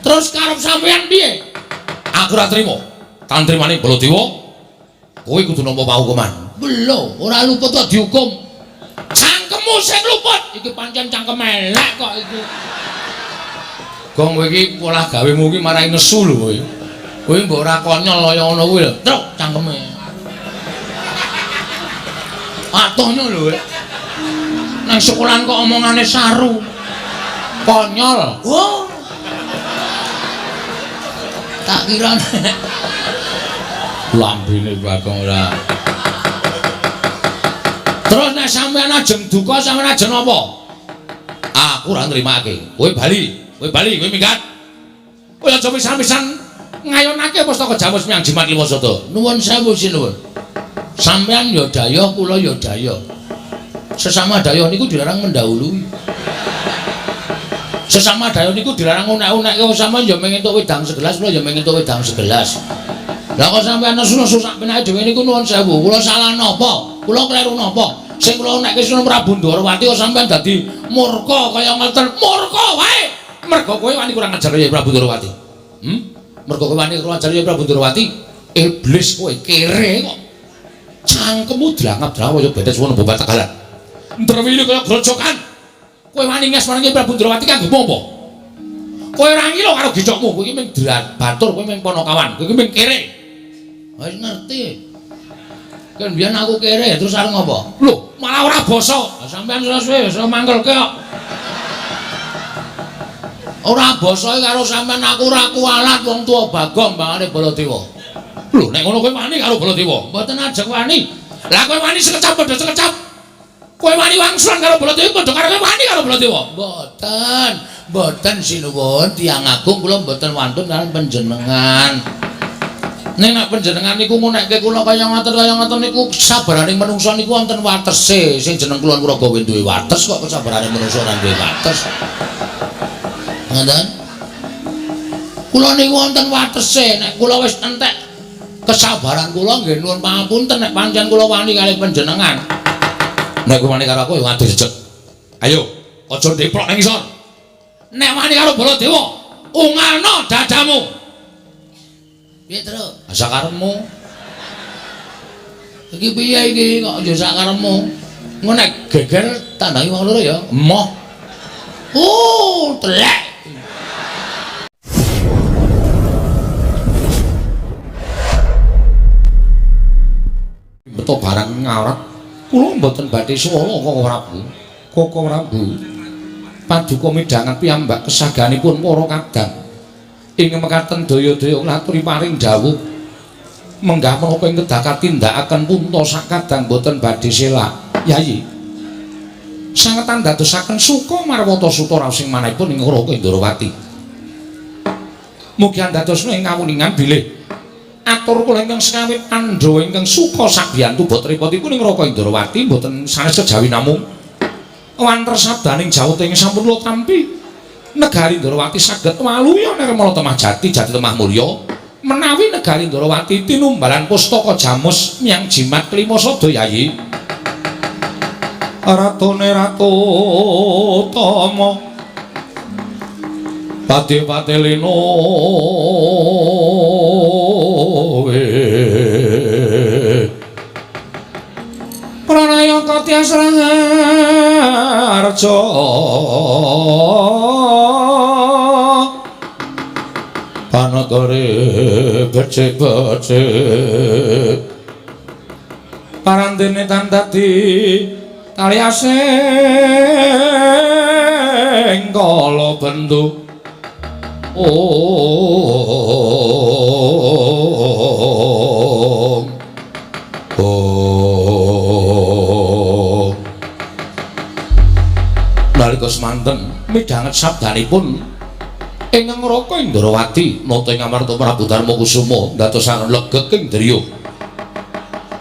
Terus karep sampean piye? Aku ora trima. Tan trimane Baladewa. Kowe kudu nampa paukuman. Lho, ora luput kok dihukum. Cangkemmu sing luput. Iki pancen cangkem elek kok iki. Gong kowe iki polah gawemu iki marai nesu lho kowe. Kowe mbok ora konyol kaya ngono kuwi lho. Truk cangkeme. Atohnya lho kowe. Nang sekolahan kok omongane saru. Konyol. Oh. Tak kira lambene Bagong ora. Terus nek sampean ajeng duka sampean ajeng apa? Aku ora nrimake. Kowe bali, kowe bali, kowe minggat. Kowe aja pisan-pisan ngayonake pustaka Jamus Miang Jimat Lima Sada. Nuwun sewu sinuwun. Sampean ya dayoh, kula ya dayoh. Sesama dayoh niku dilarang mendahului. Sesama dayoh niku dilarang unek-unekke wong sampean ya mung entuk wedang segelas, kula ya mung entuk wedang segelas. Lah kok sampean nesu-nesu sak penake dhewe niku nuwun sewu. Kula salah napa? Kula kleru napa? Sing kula unekke Sunan Prabu Ndorowati kok sampean dadi murka kaya ngoten. Murka wae. Mergo kowe wani kurang ajar ya Prabu Ndorowati. Mergo kowe wani kurang ajar ya Prabu Ndorowati. Iblis kowe kere kok. Cangkemmu drangap-drangap kaya bedes wono bobat tegalan. Ndrewili kaya grojokan. Kowe wani nges marang Prabu Ndorowati kanggo apa? Kowe ora ngira karo gicokmu, kowe iki mung batur, kowe mung ponokawan, kowe iki mung kere. Wis ngerti. Kan biyen aku kere terus arep ngopo? Lho, malah ora basa. Sampeyan suwe wis mangkelke kok. Ora basa karo sampeyan aku ora kualat wong tuwa Bagong bangane Baladewa. Lho, nek ngono kowe wani karo Baladewa? Mboten ajeng wani. Lah kowe wani sekecap padha sekecap. Kowe wani wangsulan karo Baladewa padha karo kowe wani karo Baladewa. Mboten. Mboten sinuwun tiyang agung kula mboten wantun karo panjenengan. Ning nek panjenengan niku ngunekke kula kaya ngoten niku kesabaraning menungsa niku wonten watese. Sing jeneng kula Nuraga duwe wates kok kesabarane menungsa ora duwe wates. Ngoten? Kula niku wonten watese. Nek kula wis entek kesabaran kula nggih nuwun pangapunten nek pancen kula wani kalih panjenengan. Nek kowe wani karo aku ya ngadeg jejeg. Ayo, aja ndeplok nang isor. Nek wani karo Baladewa, ungalno dadamu. Piye, Truk? Sakarepmu. Iki piye iki kok ya sakarepmu? Engko nek geger tandangi wong loro ya. Emoh. Oh, telek. Beto barang ngaret. Kula mboten badhe swara Koko Prabu. Koko Prabu. Paduka midhangan piyambak kesaganipun para kadang. Ing mekaten daya-daya ngaturi paring dawuh menggah menapa ing kedah katindakaken punta sakadang boten badhe selak. Yayi sanget andadosaken suka marwata suta raos ing manahipun ing Raka Indrawati. Mugi andadosna ing kawuningan bilih atur kula ingkang sekawit Pandhawa ingkang suka sabiyantu botripotipun ing Raka Indrawati boten sanes kejawi namung wanter sabdaning jawata ing sampun kula tampi. Negari Ndrawati saged waluya nirmala temah jati jati temah mulya menawi negari Ndrawati tinumbalan pustaka Jamus Miang Jimat Klima Sada. Yayi ratune ratu tama pati pati lino pranaya katyas raharja panagare becik-becik parandene tan dadi taliasing kala bendu. Om Om nalika semanten midhanget sabdanipun ingkang Raka Indrawati nata ing amarta Prabu Darmakusuma ndadosaken legek ing driya.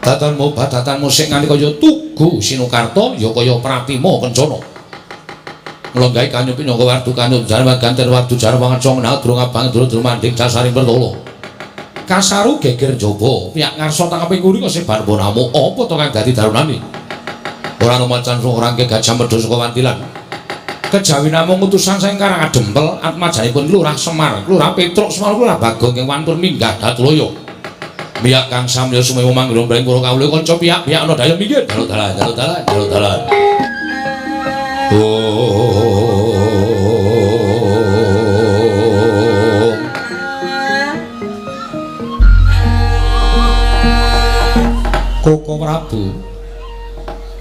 Datanmu badatanmu sing nganti kaya tugu Sinukarta ya kaya Pratima Kencana. Nglonggahi kanyu pinangka wardu kanyu jarma ganten wardu jarma ngecong nadrung abang durung manding casaring pertala. Kasaru geger jaba piyak ngarsa tangkeping nguri kasebar bonamu apa to kang dadi darunane? Ora ana macan ora gajah medha saka wantilan. Kejawi namung utusan saking Karangadempel atmajanipun Lurah Semar, Lurah Petruk Semar, Lurah Bagong ing wantun minggah Datulaya. Miyak kang samya sumewa manggon mring para kawula kanca piyak-piyak ana daya minggir dalu dalan dalu dalan dalu dalan. Koko Prabu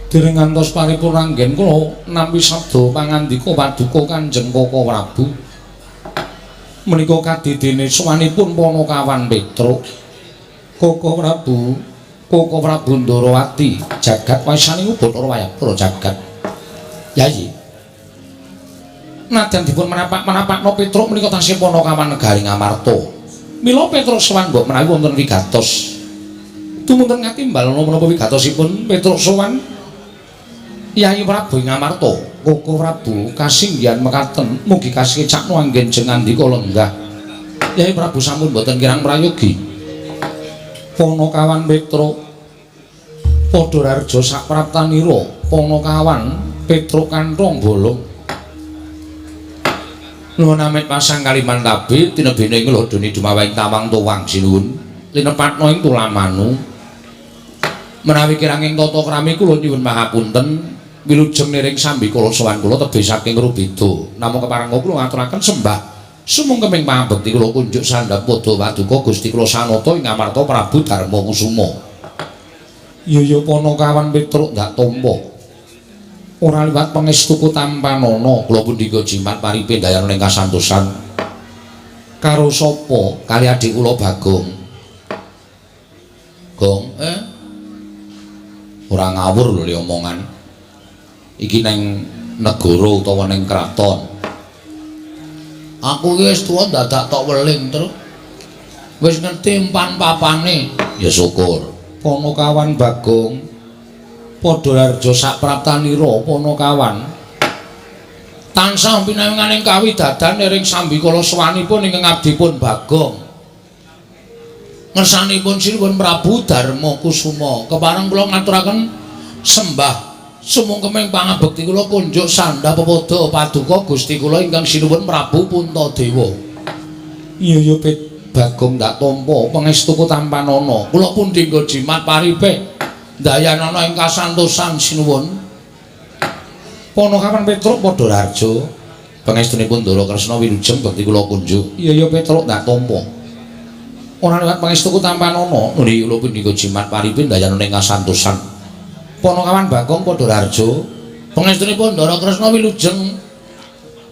dereng ngantos paripurna anggen kula nampi sabda pangandika paduka Kanjeng Koko Prabu menika kadidene sowanipun Panakawan Petruk. Koko Prabu, Koko Prabu Ndarawati jagat waisane Bathara Wayabra jagat. Yayi nadyan dipun menapak-menapakno Petruk menika tasih Panakawan negari Ngamarta. Mila Petruk sowan mbok menawi wonten wigatos. Tumunten ngatimbal menapa wigatosipun Petruk sowan Yayi Prabu Ngamarta. Koko Prabu kasinggihan mekaten mugi kasekcakno anggen jeng ngandika lenggah. Yayi Prabu sampun boten kirang prayogi. Panakawan Petruk padha rarja sapraptanira. Panakawan Petruk kanthong bolong. Nuwun amit pasang kaliman tabi tinebene ing lodone dumawahing tawang tuwang sinuwun linepatno ing tulamanu. Menawi kiranging tata krami kula nyuwun pangapunten wilujeng niring sambikala sowan kula tebih saking Rubeda. Namung kepareng kula ngaturaken sembah sumungkeming pangabekti kula kunjuk sandhap padha paduka Gusti kula Sanata ing Ngamarta Prabu Darma Kusuma. Ya ya Panakawan Petruk ndak tampa. Ora liwat pangestuku tampanana kula pundhika jimat paripe ndayana ing kasantosan. Karo sapa? Kali adik kula Bagong. Gong, Ora ngawur lho le omongan. Iki neng negara utawa neng kraton. Aku iki wis tuwa dadak tok weling, Truk. Wis ngerti empan papane. Ya syukur. Panakawan Bagong padha rarja sapraptanira Panakawan tansah pinanganing kawidadan ring sambikala sowanipun ingkang abdipun Bagong. Ngersanipun Sinuwun Prabu Darma Kusuma kepareng kula ngaturaken sembah sumungkeming pangabekti kula kunjuk sandha pepadha paduka Gusti kula ingkang Sinuwun Prabu Puntadewa. Iya ya Bagong ndak tampa pangestuku tampanana kula pundhingga jimat paripe ndayanana ing kasantosan sinuwun. Panakawan Petruk padha rarja pangestunipun Ndara Kresna wilujeng bekti kula kunjuk. Iya ya Petruk ndak tampa. Ora liwat pangestuku tampanana nuli kula pundhika jimat paripe ndayana ing kasantosan. Panakawan Bagong padha rarja pangestunipun Ndara Kresna wilujeng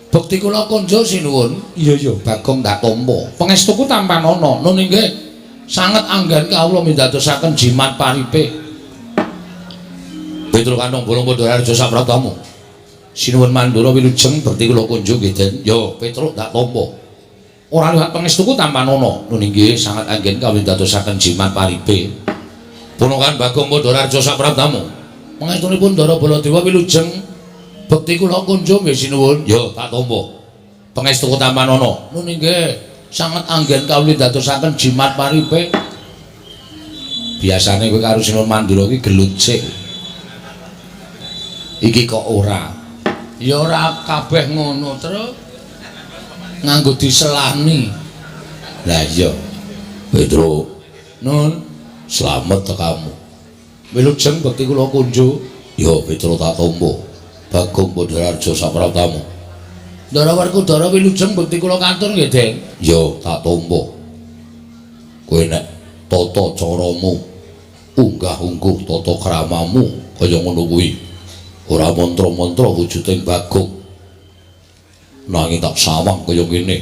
bekti kula kunjuk sinuwun. Iya ya Bagong ndak tampa pangestuku tampanana nun inggih sanget anggen kawula mindadosaken jimat paripe. Petruk kantong bolong padha rarja sapratamu. Sinuwun Mandura wilujeng bekti kula kunjuk nggih Den. Ya Petruk ndak tampa. Ora liwat pangestuku tampanana nun inggih sanget anggen kawula mindadosaken jimat paripe. Panakawan Bagong padha rarja sapratamu. Pangestunipun Ndara Baladewa wilujeng bekti kula kunjuk nggih sinuwun. Ya tak tampa. Pangestuku tampanana nun inggih sanget anggen kawula ndadosaken jimat paripe. Biasane kowe karo Sinuwun Mandura iki gelut sik. Iki kok ora. Ya ora kabeh ngono, Truk. Nganggo diselani. Lah iya. Petruk, nun slamet tekamu. Wilujeng bekti kula kunjuk. Ya Petruk tak tampa. Bagong padha rarja sapraptamu. Ndara Werkudara wilujeng bekti kula katur nggih, Den. Ya tak tampa. Kowe nek tata caramu unggah-ungguh tata kramamu kaya ngono kuwi. Ora mantra-mantra wujuding Bagong. Nanging tak sawang kaya ngene.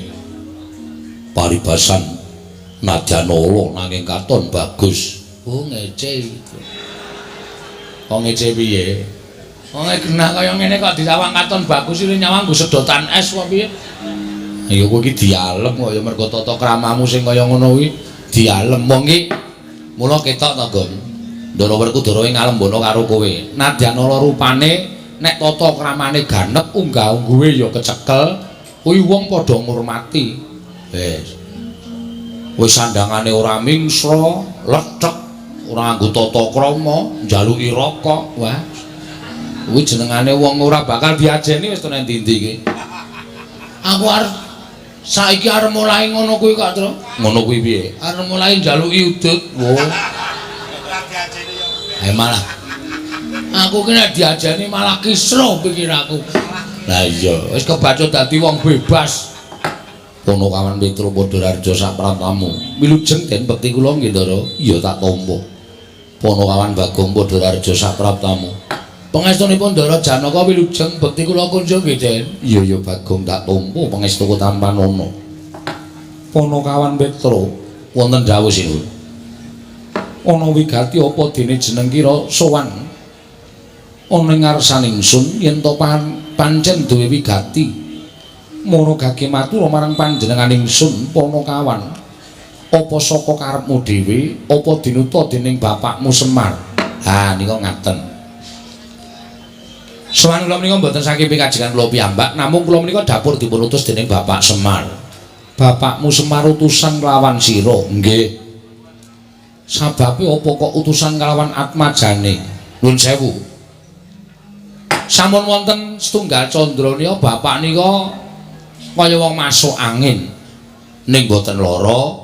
Paribasan nadyan ala nanging katon bagus. Oh ngece iki. Kok ngece piye? Wong genah kaya ngene kok disawang katon bagus iki nyawang nggo sedotan es apa piye? Ya kowe iki dialem kok ya mergo tata kramamu sing kaya ngono kuwi dialem wong iki. Mula ketok to, Gong. Ndara Werkudara ing ngalembana karo kowe. Nadyan ala rupane nek tata kramane ganep unggah-ungguhe ya kecekel, kuwi wong padha ngurmati. Wis. Wis sandangane ora mingsra, lethek, ora nganggo tata krama, njaluki rokok. Wah. Kuwi jenengane wong ora bakal diajeni wis to nang ndi-ndi iki. Aku arep saiki arep mulai ngono kuwi kok, Tru. Ngono kuwi piye? Arep mulai njaluki udut. Oh. Ora diajeni ya. Eh malah aku ki nek diajeni malah kisruh pikiraku. Lah iya, wis kebacut dadi wong bebas. Ponokawan Petro Padhararja sak pratamu. Wilujeng den bekti kula nggih, Ndara. Iya tak tampa. Ponokawan Bagong Padhararja sak pratamu. Pangestunipun Ndara Janaka wilujeng bekti kula kunjung nggih, Den. Iya ya Bagong tak tampa pangestuku tampanana. Ponokawan Petro wonten dawuh sinuwun. Ana wigati apa dene jeneng kira sowan ana ing ngarsaning ingsun yen to pancen duwe wigati. Mara gage matur marang panjenengan ingsun Ponokawan. Apa saka karepmu dhewe apa dinuta dening bapakmu Semar? Ha nika ngaten. Sowan kula menika mboten saking pikajengan kula piyambak, namung kula menika dapur dipun utus dening Bapak Semar. Bapakmu Semar utusan kelawan sira? Nggih. Sababe apa kok utusan kelawan atmajane? Nuwun sewu. Sampun wonten setunggal candra nika bapak nika kaya wong masuk angin ning mboten lara,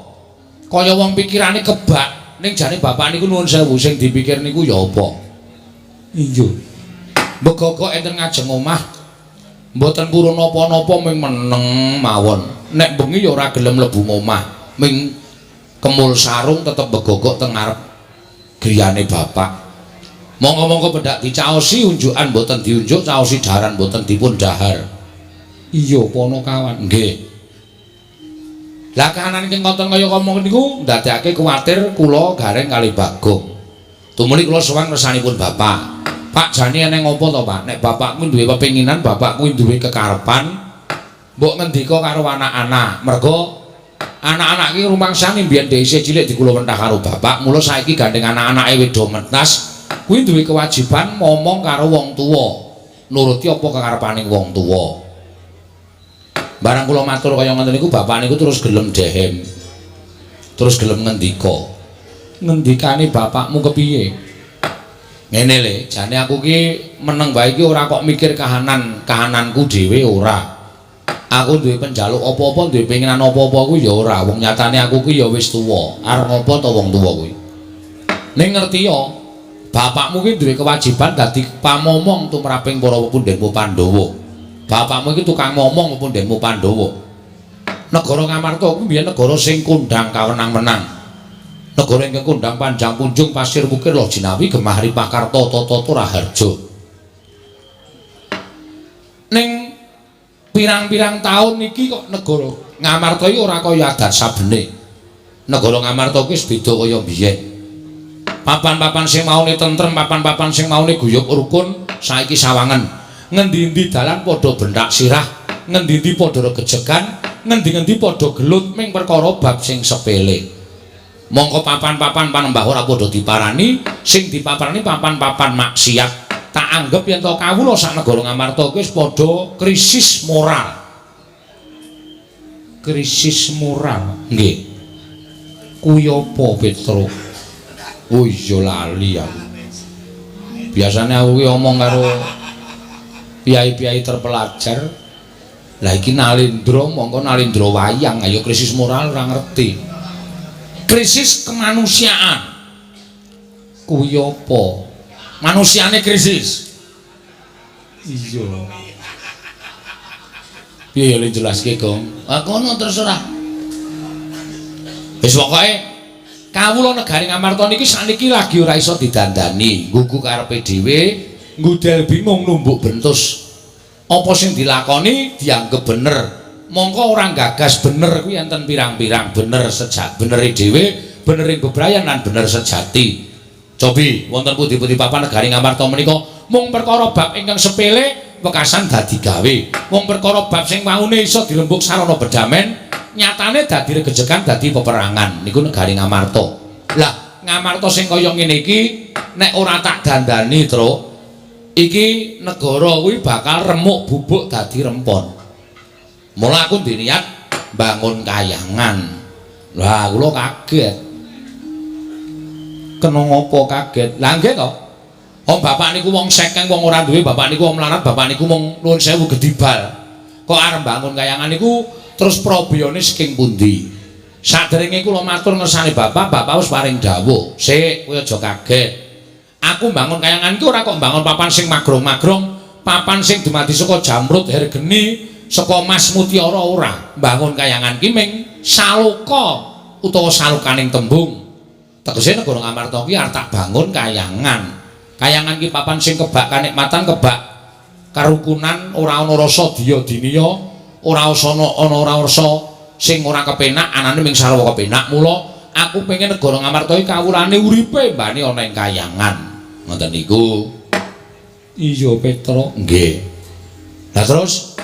kaya wong pikirane kebak ning jane bapak niku nuwun sewu sing dipikir niku ya apa? Iya. Mbegogok enten ngajeng omah mboten purun napa-napa ming meneng mawon. Nek bengi ya ora gelem mlebu omah, ming kemul sarung tetep begogok teng ngarep griyane bapak. Monggo-monggo pendak dicaosi unjukan mboten diunjuk, caosi daharan mboten dipun dahar. Iya Ponokawan. Nggih. Lah kahanan ingkang ngoten kaya ngomong niku ndadekake kuwatir kula gareng kali Bagong. Tumuli kula sowan ngersanipun bapak. Pak jane eneng apa to, Pak? Nek bapakku duwe pepinginan, bapakku duwe kekarepan, mbok ngendika karo anak-anak. Mergo anak-anak iki rumangsane mbiyen dhisik cilik dikula wentah karo bapak, mula saiki gandeng anak-anake wis do mentas, kuwi duwe kewajiban momong karo wong tuwa. Nuruti apa kekarepaning wong tuwa. Barang kula matur kaya ngoten niku bapak niku terus gelem dehem. Terus gelem ngendika. Ngendikane bapakmu kepiye? Ngene le, jane aku ki meneng wae iki ora kok mikir kahanan-kahananku dhewe ora. Aku duwe penjaluk apa-apa, duwe penginan apa-apa kuwi ya ora. Wong nyatane aku ki ya wis tuwa. Arep ngopo to wong tuwa kuwi? Ning ngerti ya, bapakmu ki duwe kewajiban dadi pamomong tumraping para pepundhenmu Pandhawa. Bapakmu iki tukang momong pepundhenmu Pandhawa. Negara Ngamarta kuwi biyen negara sing kondang kawenang-wenang. Negara ingkang kondang panjang punjung pasir wukir loh jinawi gemah ripah karta tata raharja. Ning pirang-pirang taun iki kok negara Ngamarta iki ora kaya adat sabene. Negara Ngamarta kuwi wis beda kaya biyen. Papan-papan sing maune tentrem, papan-papan sing maune guyub rukun saiki sawangen. Ngendi-endi dalan padha benthak sirah, ngendi-endi padha regejegan, ngendi-endi padha gelut ming perkara bab sing sepele. Mongko papan-papan panembah ora padha diparani, sing dipaparani papan-papan maksiat. Tak anggep yen to kawula sak negara Ngamarta kuwi wis padha krisis moral. Krisis moral. Nggih. Kuwi apa, Petro? Oh iya lali aku. Biasane aku ki omong karo piyai-piyai terpelajar. Lah iki Nalendra mongko Nalendra wayang, ayo krisis moral ora ngerti. Krisis kemanusiaan. Kuwi apa? Manusiane krisis. Iya. Piye ya le jelaske, Gong? Ah kono terserah. Wis pokoke kawula negari Ngamarta niki sakniki lagi ora iso didandani, nggugu karepe dhewe, ngudel bingung numbuk bentus. Apa sing dilakoni dianggep bener. Mongko ora gagas bener kuwi enten pirang-pirang bener sejak benere dhewe, benering bebrayan lan bener sejati. Cobi wonten pundi-pundi papan negari Ngamarta menika mung perkara bab ingkang sepele wekasan dadi gawe. Mung perkara bab sing maune iso dirembug sarana bedamen, nyatane dadi regejegan dadi peperangan. Niku negari Ngamarta. Lah, Ngamarta sing kaya ngene iki nek ora tak dandani, Truk, iki negara kuwi bakal remuk bubuk dadi rempon. Mula aku ndek niat bangun kayangan. Lah, kula kaget. Kena ngopo kaget? Lah nggih to. Om bapak niku wong sekeng, wong ora duwe, bapak niku wong melarat, bapak niku mung nuwun sewu gedibal. Kok arep bangun kayangan niku terus probiyone saking pundi? Saderenge kula matur ngersane bapak, bapak wis paring dawuh. Sik, kowe aja kaget. Aku mbangun kayangan iki ora kok mbangun papan sing magrong-magrong, papan sing dumadi saka jamrut hergeni, saka mas mutiara ora. Mbangun kayangan ki ming saloka utawa salokaning tembung. Tegese negara Ngamarta ki arep tak bangun kayangan. Kayangan ki papan sing kebak kanikmatan, kebak karukunan, ora ana rasa diya diniya, ora ana ora rasa sing ora kepenak, anane ming sarwa kepenak. Mula aku pengen negara Ngamarta iki kawulane uripe mbane ana ing kayangan. Ngoten niku. Iya, Petro. Nggih. Lah terus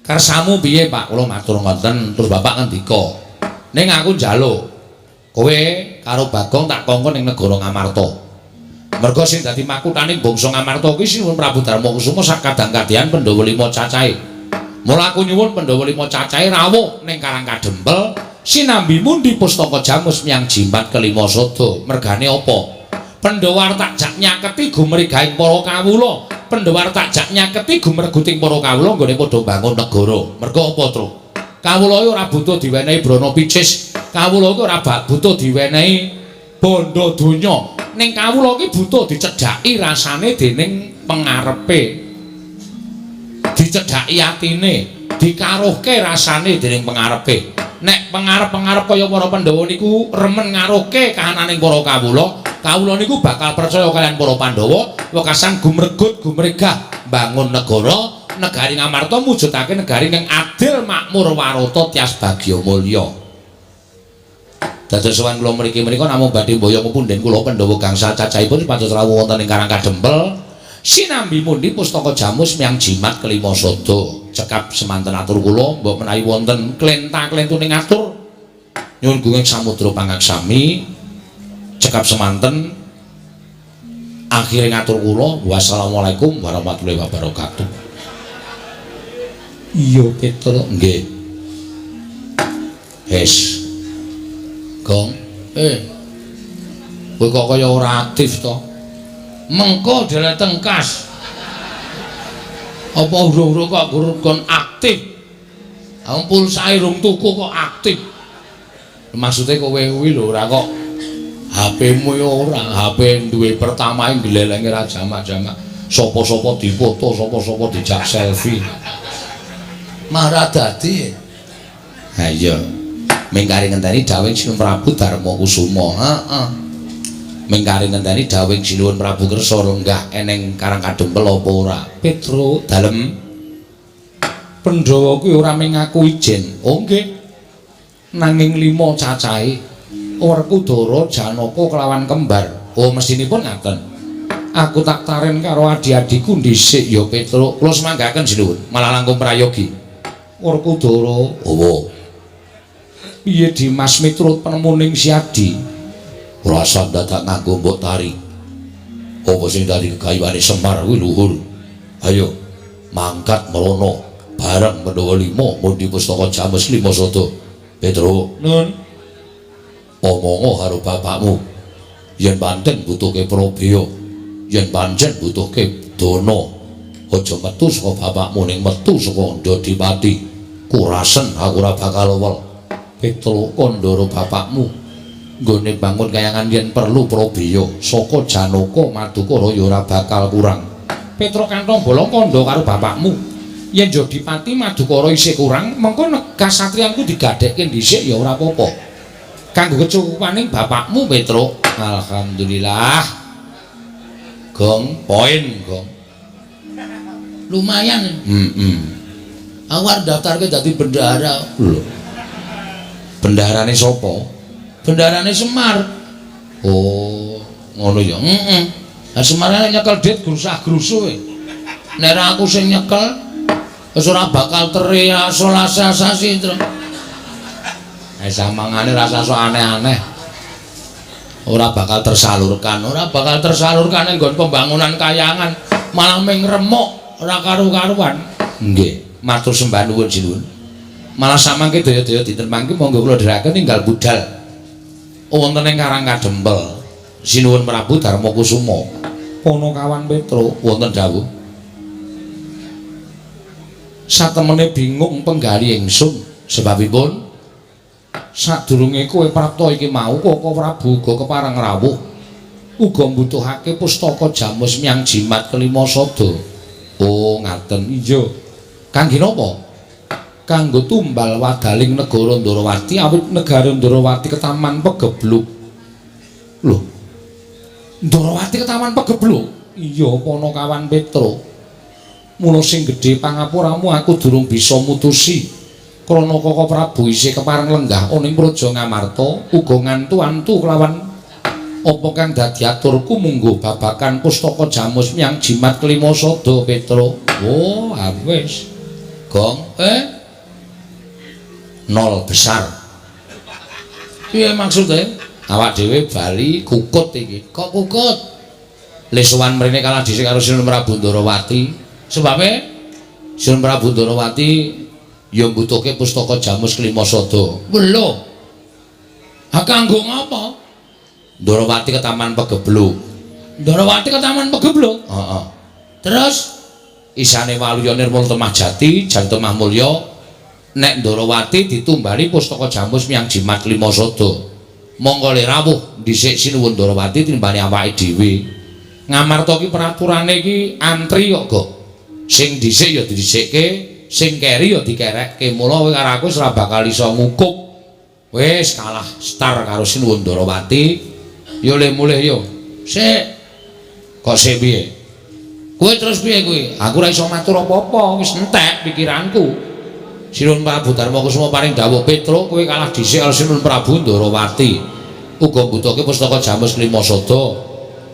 kersamu piye, Pak? Kula matur ngoten, terus bapak ngendika, "Ning aku njaluk kowe karo Bagong tak kongkon ning negara Ngamarta." Merga sing dadi makuthaning bangsa Ngamarta kuwi Sinuwun Prabu Darma Kusuma sak kadang-kadyan Pandhawa lima cacahe. Mula aku nyuwun Pandhawa lima cacahe rawuh ning Karang Kadempel sinambi mundi pustaka jamus miyang jimat kelima sada. Mergane apa? Pandhawa arep tak jak nyaketi gumregahing para kawula. Pandhawa arep tak jak nyaketi gumreguting para kawula nggone padha bangun negara. Merga apa, Tru? Kawula iki ora butuh diwenehi brana picis. Kawula iki ora butuh diwenehi bondo donya. Ning kawula iki butuh dicedhaki rasane dening pengarepe. Dicedhaki atine, dikaruhke rasane dening pengarepe. Nek pengarep-pengarep kaya para Pandhawa niku remen ngaruhke kahananing para kawula, kawula niku bakal percaya kaliyan para Pandhawa, wekasan gumregut gumregah bangun negara, negari Ngamarta mujudake negari ingkang adil, makmur, warata, tias bagya mulya. Dados sowan kula mriki menika namung badhe mboyong punden kula Pandhawa gangsal cacahipun supados rawuh wonten ing Karang Kadempel sinambi mundi pustaka jamus miyang jimat kelima sada. Cekap semanten atur kula, mbok menawi wonten klenta-klentuning atur nyuwun gunging samudra pangaksami. Cekap semanten akhire ngatur kula, wassalamualaikum warahmatullahi wabarakatuh. Iya, Petro. Nggih. Wis. Gong. Kowe kok kaya ora aktif to? Mengko deleteng kas. Apa urung-urung kok kon aktif? Wong pulsae rung tuku kok aktif. Maksude kowe kuwi lho ora kok HP-mu ya ora, HP duwe pertama glelenge ra jamak-jamak. Sapa-sapa dipoto, sapa-sapa dijak selfie. Marah dadi. Ha iya. Mingkari ngenteni dawuhing Sinuwun Prabu Darma Kusuma. Heeh. Mingkari ngenteni dawuhing Sinuwun Prabu Kersa lenggah eneng Karang Kadempel apa ora? Petro dalem Pandhawa kuwi ora mung ngaku ijen. Oh nggih. Nanging lima cacahe Werkudara, Janaka kelawan kembar. Oh mestinipun ngaten. Aku tak taren karo adi-adiku dhisik ya Petro. Kula semanggaken Sinuwun, malah langkung prayogi. Werkudara, oh. Piye Dimas miturut penemuning Siadi? Ora usah dadak nganggo mbok tari. Apa sing dadi kegayuhane Semar kuwi luhur. Ayo mangkat merono bareng Pandhawa lima mundi pustaka jamus lima sada. Petro, Nun. Omongo karo bapakmu. Yen pancen butuhke probaya, yen pancen butuhke dana, aja metu saka bapakmu ning metu saka Ndodipati. Kurasen aku ora bakal wel. Petro kandhara bapakmu nggone bangun kayangan yen perlu probaya saka Janaka Madukara ya ora bakal kurang. Petro kantong bolong kandha karo bapakmu yen Jodipati Madukara isih kurang mengko kasatriyanku digadhekke dhisik ya ora apa-apa kanggo kecukupaning bapakmu Petro. Alhamdulillah. Gong poin gong lumayan. Aku arep daftarke dadi bendahara. Lho. Bendaharane sapa? Bendaharane Semar. Oh, ngono ya. Heeh. Lah Semar nyekel dit grusah-grusuh e. Nek ra aku sing nyekel wis ora bakal terrealisasi, Tru. Samangane rasa sok aneh-aneh. Ora bakal tersalurkan, ora bakal tersalurkan ning nggon pembangunan kayangan, malah ming remuk ora karu-karuan. Nggih, matur sembah nuwun sinuwun. Malah samangke daya-daya dinten mangke monggo kula dherekaken ninggal budal wonten ing Karang Kadempel. Sinuwun Prabu Darma Kusuma. Ponokawan Petro wonten dawuh. Satemene bingung penggali ingsun sebabipun sadurunge kowe prapta iki mau Koko Prabu uga kepareng rawuh uga mbutuhake pustaka jamus miang jimat kelima sada. Oh ngaten. Iya. Kangge napa? Kanggo tumbal wadaling negara Ndarawati awit negara Ndarawati ketaman pegebluk. Lho. Ndarawati ketaman pegebluk? Iya Ponokawan Petro. Mula sing gedhe pangapuramu aku durung bisa mutusi. Krana Koko Prabu isih kepareng lenggah ana ing Praja Ngamarta uga ngantu-antu kelawan apa kang dadi aturku munggo babakan pustaka jamus miang jimat kelima sada Petro. Oh, wis. Gong, nol besar. Piye maksude? Awak dhewe bali kukut iki. Kok kukut? Le sowan mrene kalah dhisik karo Sinuwun Prabu Ndarawati. Sebabe Sinuwun Prabu Ndarawati ya mbutuhke pustaka jamus kelima sada. Lho. Ha kanggo ngapa? Ndarawati ketaman pegebluk. Ndarawati ketaman pegebluk? Heeh. Terus isane Waluya Nirmala Temah Jati, Jan Temah Mulya nek Ndarawati ditumbali pustaka jamus miang jimat kelima sada. Monggo le rawuh dhisik Sinuwun Ndarawati timbane awake dhewe. Ngamarta ki peraturane iki antri kok, Gok. Sing dhisik ya didhisikke, sing keri ya dikerekke. Mula kowe karo aku wis ora bakal iso ngukup. Wis kalah star karo Sinuwun Ndarawati. Yo le mulih yo. Sik. Kok sik piye? Kowe terus piye kowe? Aku ora iso matur apa-apa, wis entek pikiranku. Sinuwun Prabu Darmakusuma paring dawuh Petro, kowe kalah dhisik karo Sinuwun Prabu Ndarawati. Uga mbutuhke pustaka jamus kelima sada.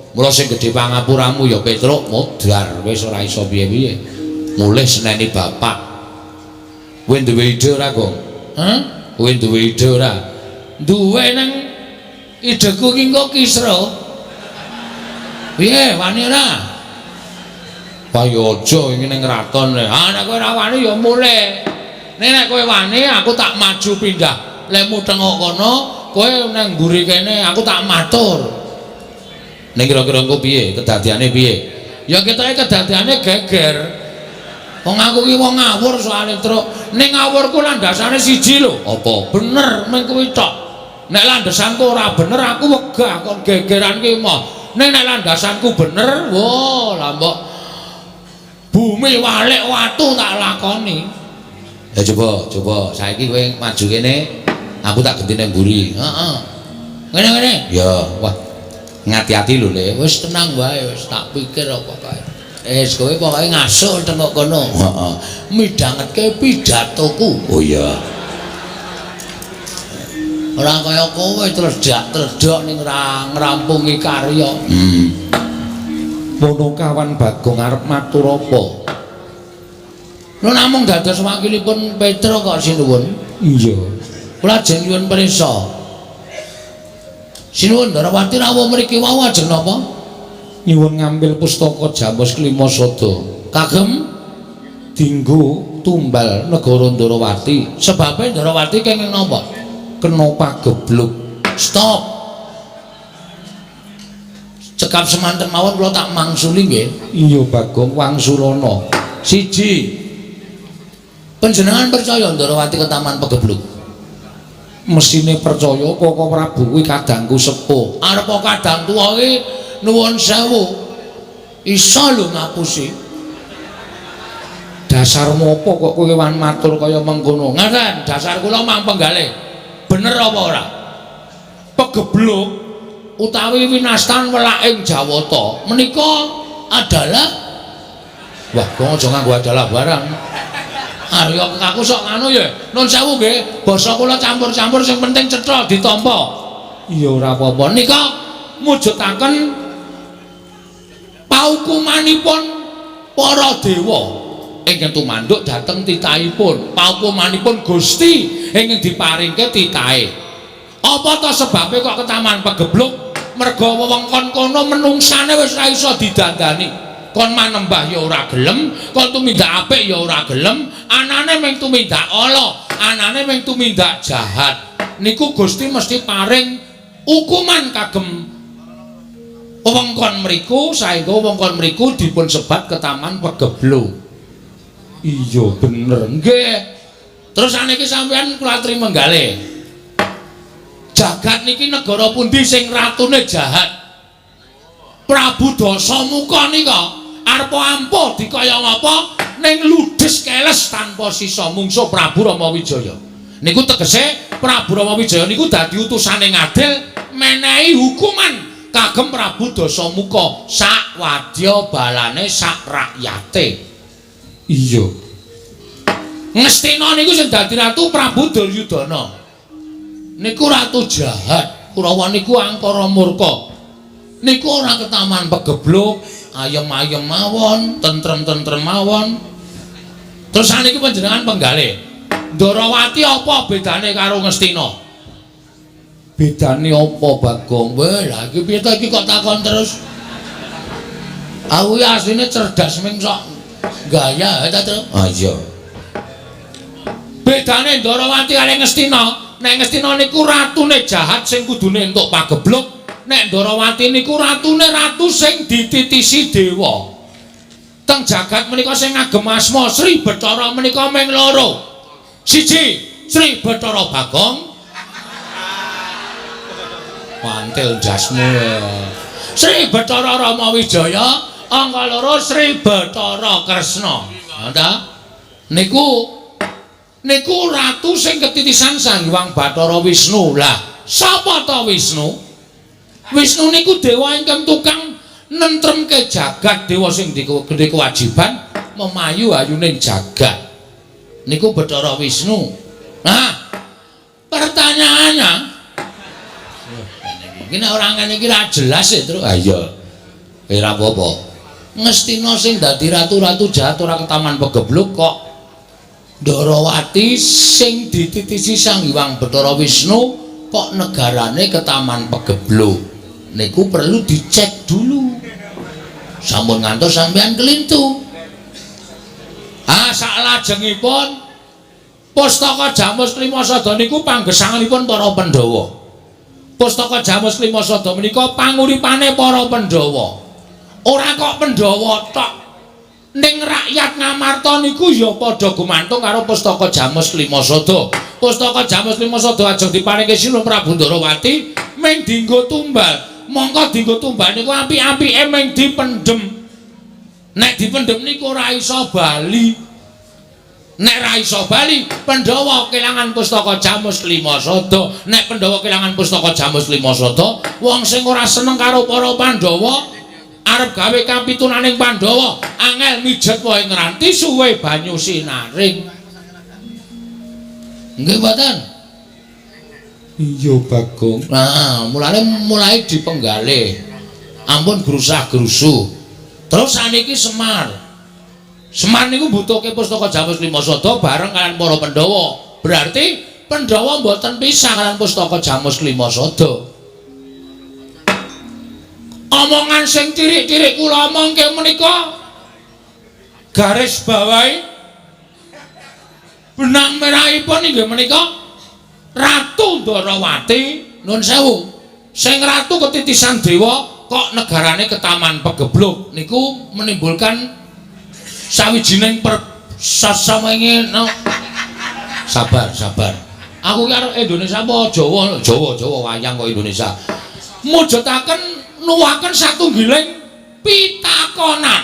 Mula sing gedhe pangapuramu ya Petro, modar wis ora iso piye-piye. Mulih seneni bapak. Kowe duwe ide ora, Gong? Hah? Kowe duwe ide ora? Duwe nang ideku ki engko kisra. Piye, wani ora? Wah ya aja iki ning kraton. Ah nek kowe ora wani ya mulih. Nek nek kowe wani aku tak maju pindah. Lemu tengok kono, kowe nang mburi kene aku tak matur. Ning kira-kira engko piye? Kedadiane piye? Ya ketoke kedadiane geger. Wong aku ki wong ngawur soalé, Truk. Ning ngawurku landasane siji lho. Apa? Bener mung kuwi tok. Nek landasanku ora bener aku wegah kon gegeran ki moh. Ning nek landasanku bener, wah lah mbok bumi walik watu tak lakoni. Ya coba, coba saiki kowe maju kene, aku tak genti ning mburi. Heeh. Ngene-ngene. Ya, wah. Ngati-ati lho, Le. Wis tenang wae, wis tak pikir apa kae. Wis kowe pokoke ngasuh tengok kono. Heeh. Midhangetke pidatoku. Oh iya. Ora kaya kowe tledhak-tledhok ning ora ngrampungi karya. Ponokawan Bagong arep matur apa? Lho namung dados wakilipun Petro kok sinuwun. Iya. Kula ajeng nyuwun prisa. Sinuwun Ndarawati rawuh mriki wau ajeng napa? Nyuwun ngambil pustaka jamus kelima sada. Kagem dinggo tumbal negara Ndarawati. Sebabe Ndarawati kenging napa? Kena pagebluk. Stop. Cekap semanten mawon kula tak mangsuli nggih. Iya Bagong wangsulana. Siji. Panjenengan percaya Ndarawati ketaman pegebluk? Mesine percaya Koko Prabu kuwi kadangku sepuh. Arep kadang tuwa iki nuwun sewu. Iso lho ngapusi. Dasarmu apa kok kowe wan matur kaya mengkono? Ngaten, dasar kula mang penggalih. Bener apa ora? Pegebluk utawi winastan welaking Jawata menika adalah wah, kok aja nganggo adalah barang. Arya aku sok nganu ya. Nun sewu nggih, basa kula campur-campur sing penting cetha ditampa. Iya ora apa-apa. Nika mujudaken paukumanipun para dewa ingkang tumanduk dhateng titahipun. Paukumanipun Gusti ingkang diparingke titahe. Apa ta sebabe kok ketaman pegebluk? Merga wewengkon kono menungsane wis ora iso didandani. Kon manembah ya ora gelem, kon tumindak apik ya ora gelem, anane mung tumindak ala, anane mung tumindak jahat. Niku Gusti mesti paring hukuman kagem Wewengkon mriku saengga wewengkon mriku dipun sebat Ketaman Pegeblo. Iya bener nggih. Terus saniki sampean kula aturi menggalih. Jagat niki negara pundi sing ratune jahat? Prabu Dasamuka nika arep ampuh dikaya ngapa ning ludes keles tanpa sisa mungsuh Prabu Rama Wijaya. Niku tegese Prabu Rama Wijaya niku dadi utusane ngadil menehi hukuman kagem Prabu Dasamuka sak wadya balane sak rakyate. Iya. Ngastina niku sing dadi ratu Prabu Duryudana. Niku ratu jahat, Kurawa niku angkara murka. Niku ora ketaman pegebluk, ayem-ayem mawon, tentrem-tentrem mawon. Terus saniki panjenengan penggalih. Ndorowati apa bedane karo Ngastina? Bedane apa, Bagong? Weh, lha iki piye to iki kok takon terus? Aku iki asline cerdas ming sok gaya ta, Tru? Ah iya. Bedane Ndorowati karo Ngastina, nek Ngastina niku ratune jahat sing kudune entuk pagebluk. Nek Ndorowati niku ratune ratu sing dititisi dewa. Teng jagat menika sing ngagem asma Sri Bathara menika ming loro. Siji, Sri Bathara Bagong. Mantil jasmu. Sri Bathara Rama Wijaya, angka loro Sri Bathara Kresna. Ha ta? Niku niku ratu sing ketitisan Sang Hyang Bathara Wisnu. Lah, sapa ta Wisnu? Wisnu niku dewa ingkang tukang nentremke jagat, dewa sing duwe kewajiban memayu ayuning jagat. Niku Bathara Wisnu. Nah, pertanyaannya iki nek ora ngene iki ra jelas ya, Tru. Ha iya. Ora apa-apa. Ngastina sing dadi ratu-ratu jahat ora ketaman pegebluk kok Ndorowati sing dititisi Sang Hyang Bathara Wisnu kok negarane ketaman pegebluk. Niku perlu dicek dulu. Sampun ngantos sampean kelintu. Ah, saklajengipun Pustaka Jamus Klima Sada niku panggesanganipun para Pandhawa. Pustaka Jamus Klima Sada menika panguripane para Pandhawa. Ora kok Pandhawa tok. Ning rakyat Ngamarta niku ya padha gumantung karo Pustaka Jamus Klima Sada. Pustaka Jamus Klima Sada ajeng diparingke Sinuhun Prabu Ndorowati ming dienggo tumbal. Mongko dienggo tumbal niku apik-apike ming dipendhem. Nek dipendhem niku ora iso bali. Nek ra iso bali, Pandhawa kelangan Pustaka Jamus Klima Sada. Nek Pandhawa kelangan Pustaka Jamus Klima Sada, wong sing ora seneng karo para Pandhawa arep gawe kapitunaning Pandhawa, angel mijet wae ngranti suwe banyu sinaring. Nggih mboten? Iya, Bagong. Nah, mulane mulai dipenggalih. Ampun grusah-grusuh. Terus saniki Semar. Semar niku mbutuhke Pustaka Jamus Klima Sada bareng kalian para Pandhawa. Berarti Pandhawa mboten pisah kalian Pustaka Jamus Klima Sada. Omongan sing cirik-cirik kula omongke menika garis bawahi benang merahipun inggih menika Ratu Ndorowati, nun sewu. Sing ratu ketitisan dewa kok negarane ketaman pegebluk niku menimbulkan sawijining persasamenge no. Sabar, sabar. Aku ki arep Indonesia apa Jawa? Jawa, Jawa wayang kok Indonesia. Mujudaken nuwaken satunggiling pitakonan.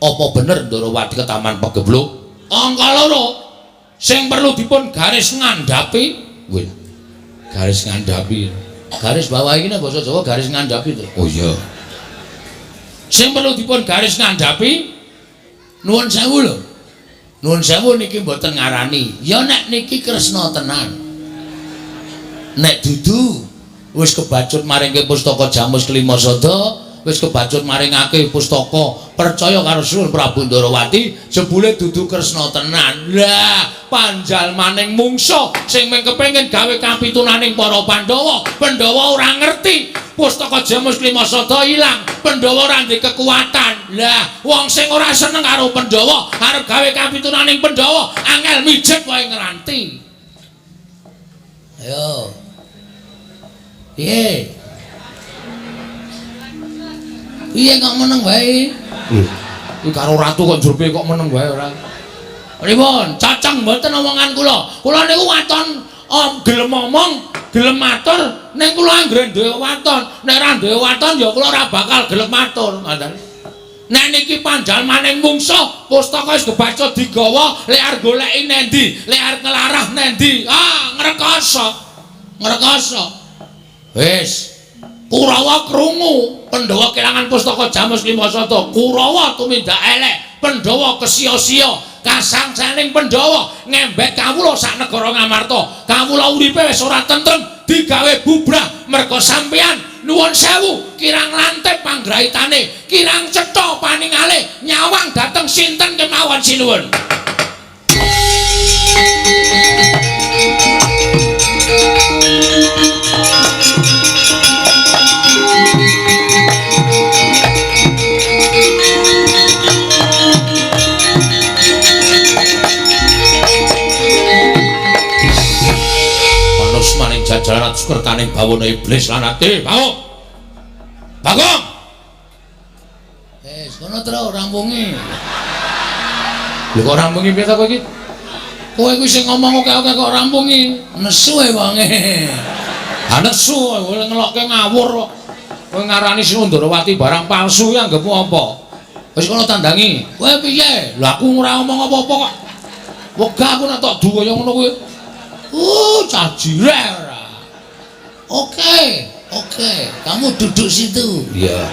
Apa bener Ndorowati ketaman pegebluk? Angka loro sing perlu dipun garis ngandhapi, wih. Garis ngandhapi. Garis bawah iki nek basa Jawa garis ngandhapi to. Oh iya. Sing perlu dipun garis ngandhapi nuwun sewu lho. Nuwun sewu niki mboten ngarani. Ya nek niki Kresna tenan. Nek dudu wis kebacut maringke Pustaka Jamus Klima Sada, wis kebacut maringake pustaka percaya karo Sinuhun Prabu Ndorowati, jebule dudu Kresna tenan. Lah, panjalmaning mungsuh sing mung kepengin gawe kapitunaning para Pandhawa, Pandhawa ora ngerti Pustaka Jamus Klima Sada ilang, Pandhawa ora ndek kekuatan. Lah, wong sing ora seneng karo Pandhawa arep gawe kapitunaning Pandhawa, angel mijet wae ngranti. Ayo. Piye? Piye kok meneng wae? Lho, iki karo ratu kok njur piye kok meneng wae ora? Pripun? Cacang mboten omongan kula. Kula niku waton gelem omong, gelem matur, ning kula anggere duwe waton. Nek ora duwe waton ya kula ora bakal gelem matur, ngoten. Nek niki panjalmaning mungsuh, pustaka wis kebaca digawa, lek arep goleki nendi, lek arep nglarah nendi. Ah, ngrekoso. Ngrekoso. Wis. Kurawa krungu, Pandhawa kelangan pustaka Jamus Lima Sata. Kurawa tumindak elek, Pandhawa kesia-sia, kasangsaning Pandhawa ngembek kawula sak negara Ngamarta. Kawula uripe wis ora tentrem, digawe bubrah merga sampeyan. Nuwun sewu, kirang lantip panggraitane, kirang cetha paningale, nyawang dhateng sinten kemawon sinuwun. Manusmaning jajaran sukertaning bawana iblis lan ati. Bagong. Bagong. Wis kono tro rampungi. Lho kok rampungi piye ta kowe iki? Kowe kuwi sing ngomong akeh-akeh kok rampungi. Nesu e wonge. Ha nesu kowe ngelokke ngawur kok. Kowe ngarani Sinundrawati barang palsu ya anggepmu apa? Wis kono tandangi. Kowe piye? Lho aku ora ngomong apa-apa kok. Wegah aku nek tok du kaya ngono kuwi. Cah jireh ora. Oke, oke, kamu duduk situ. Iya.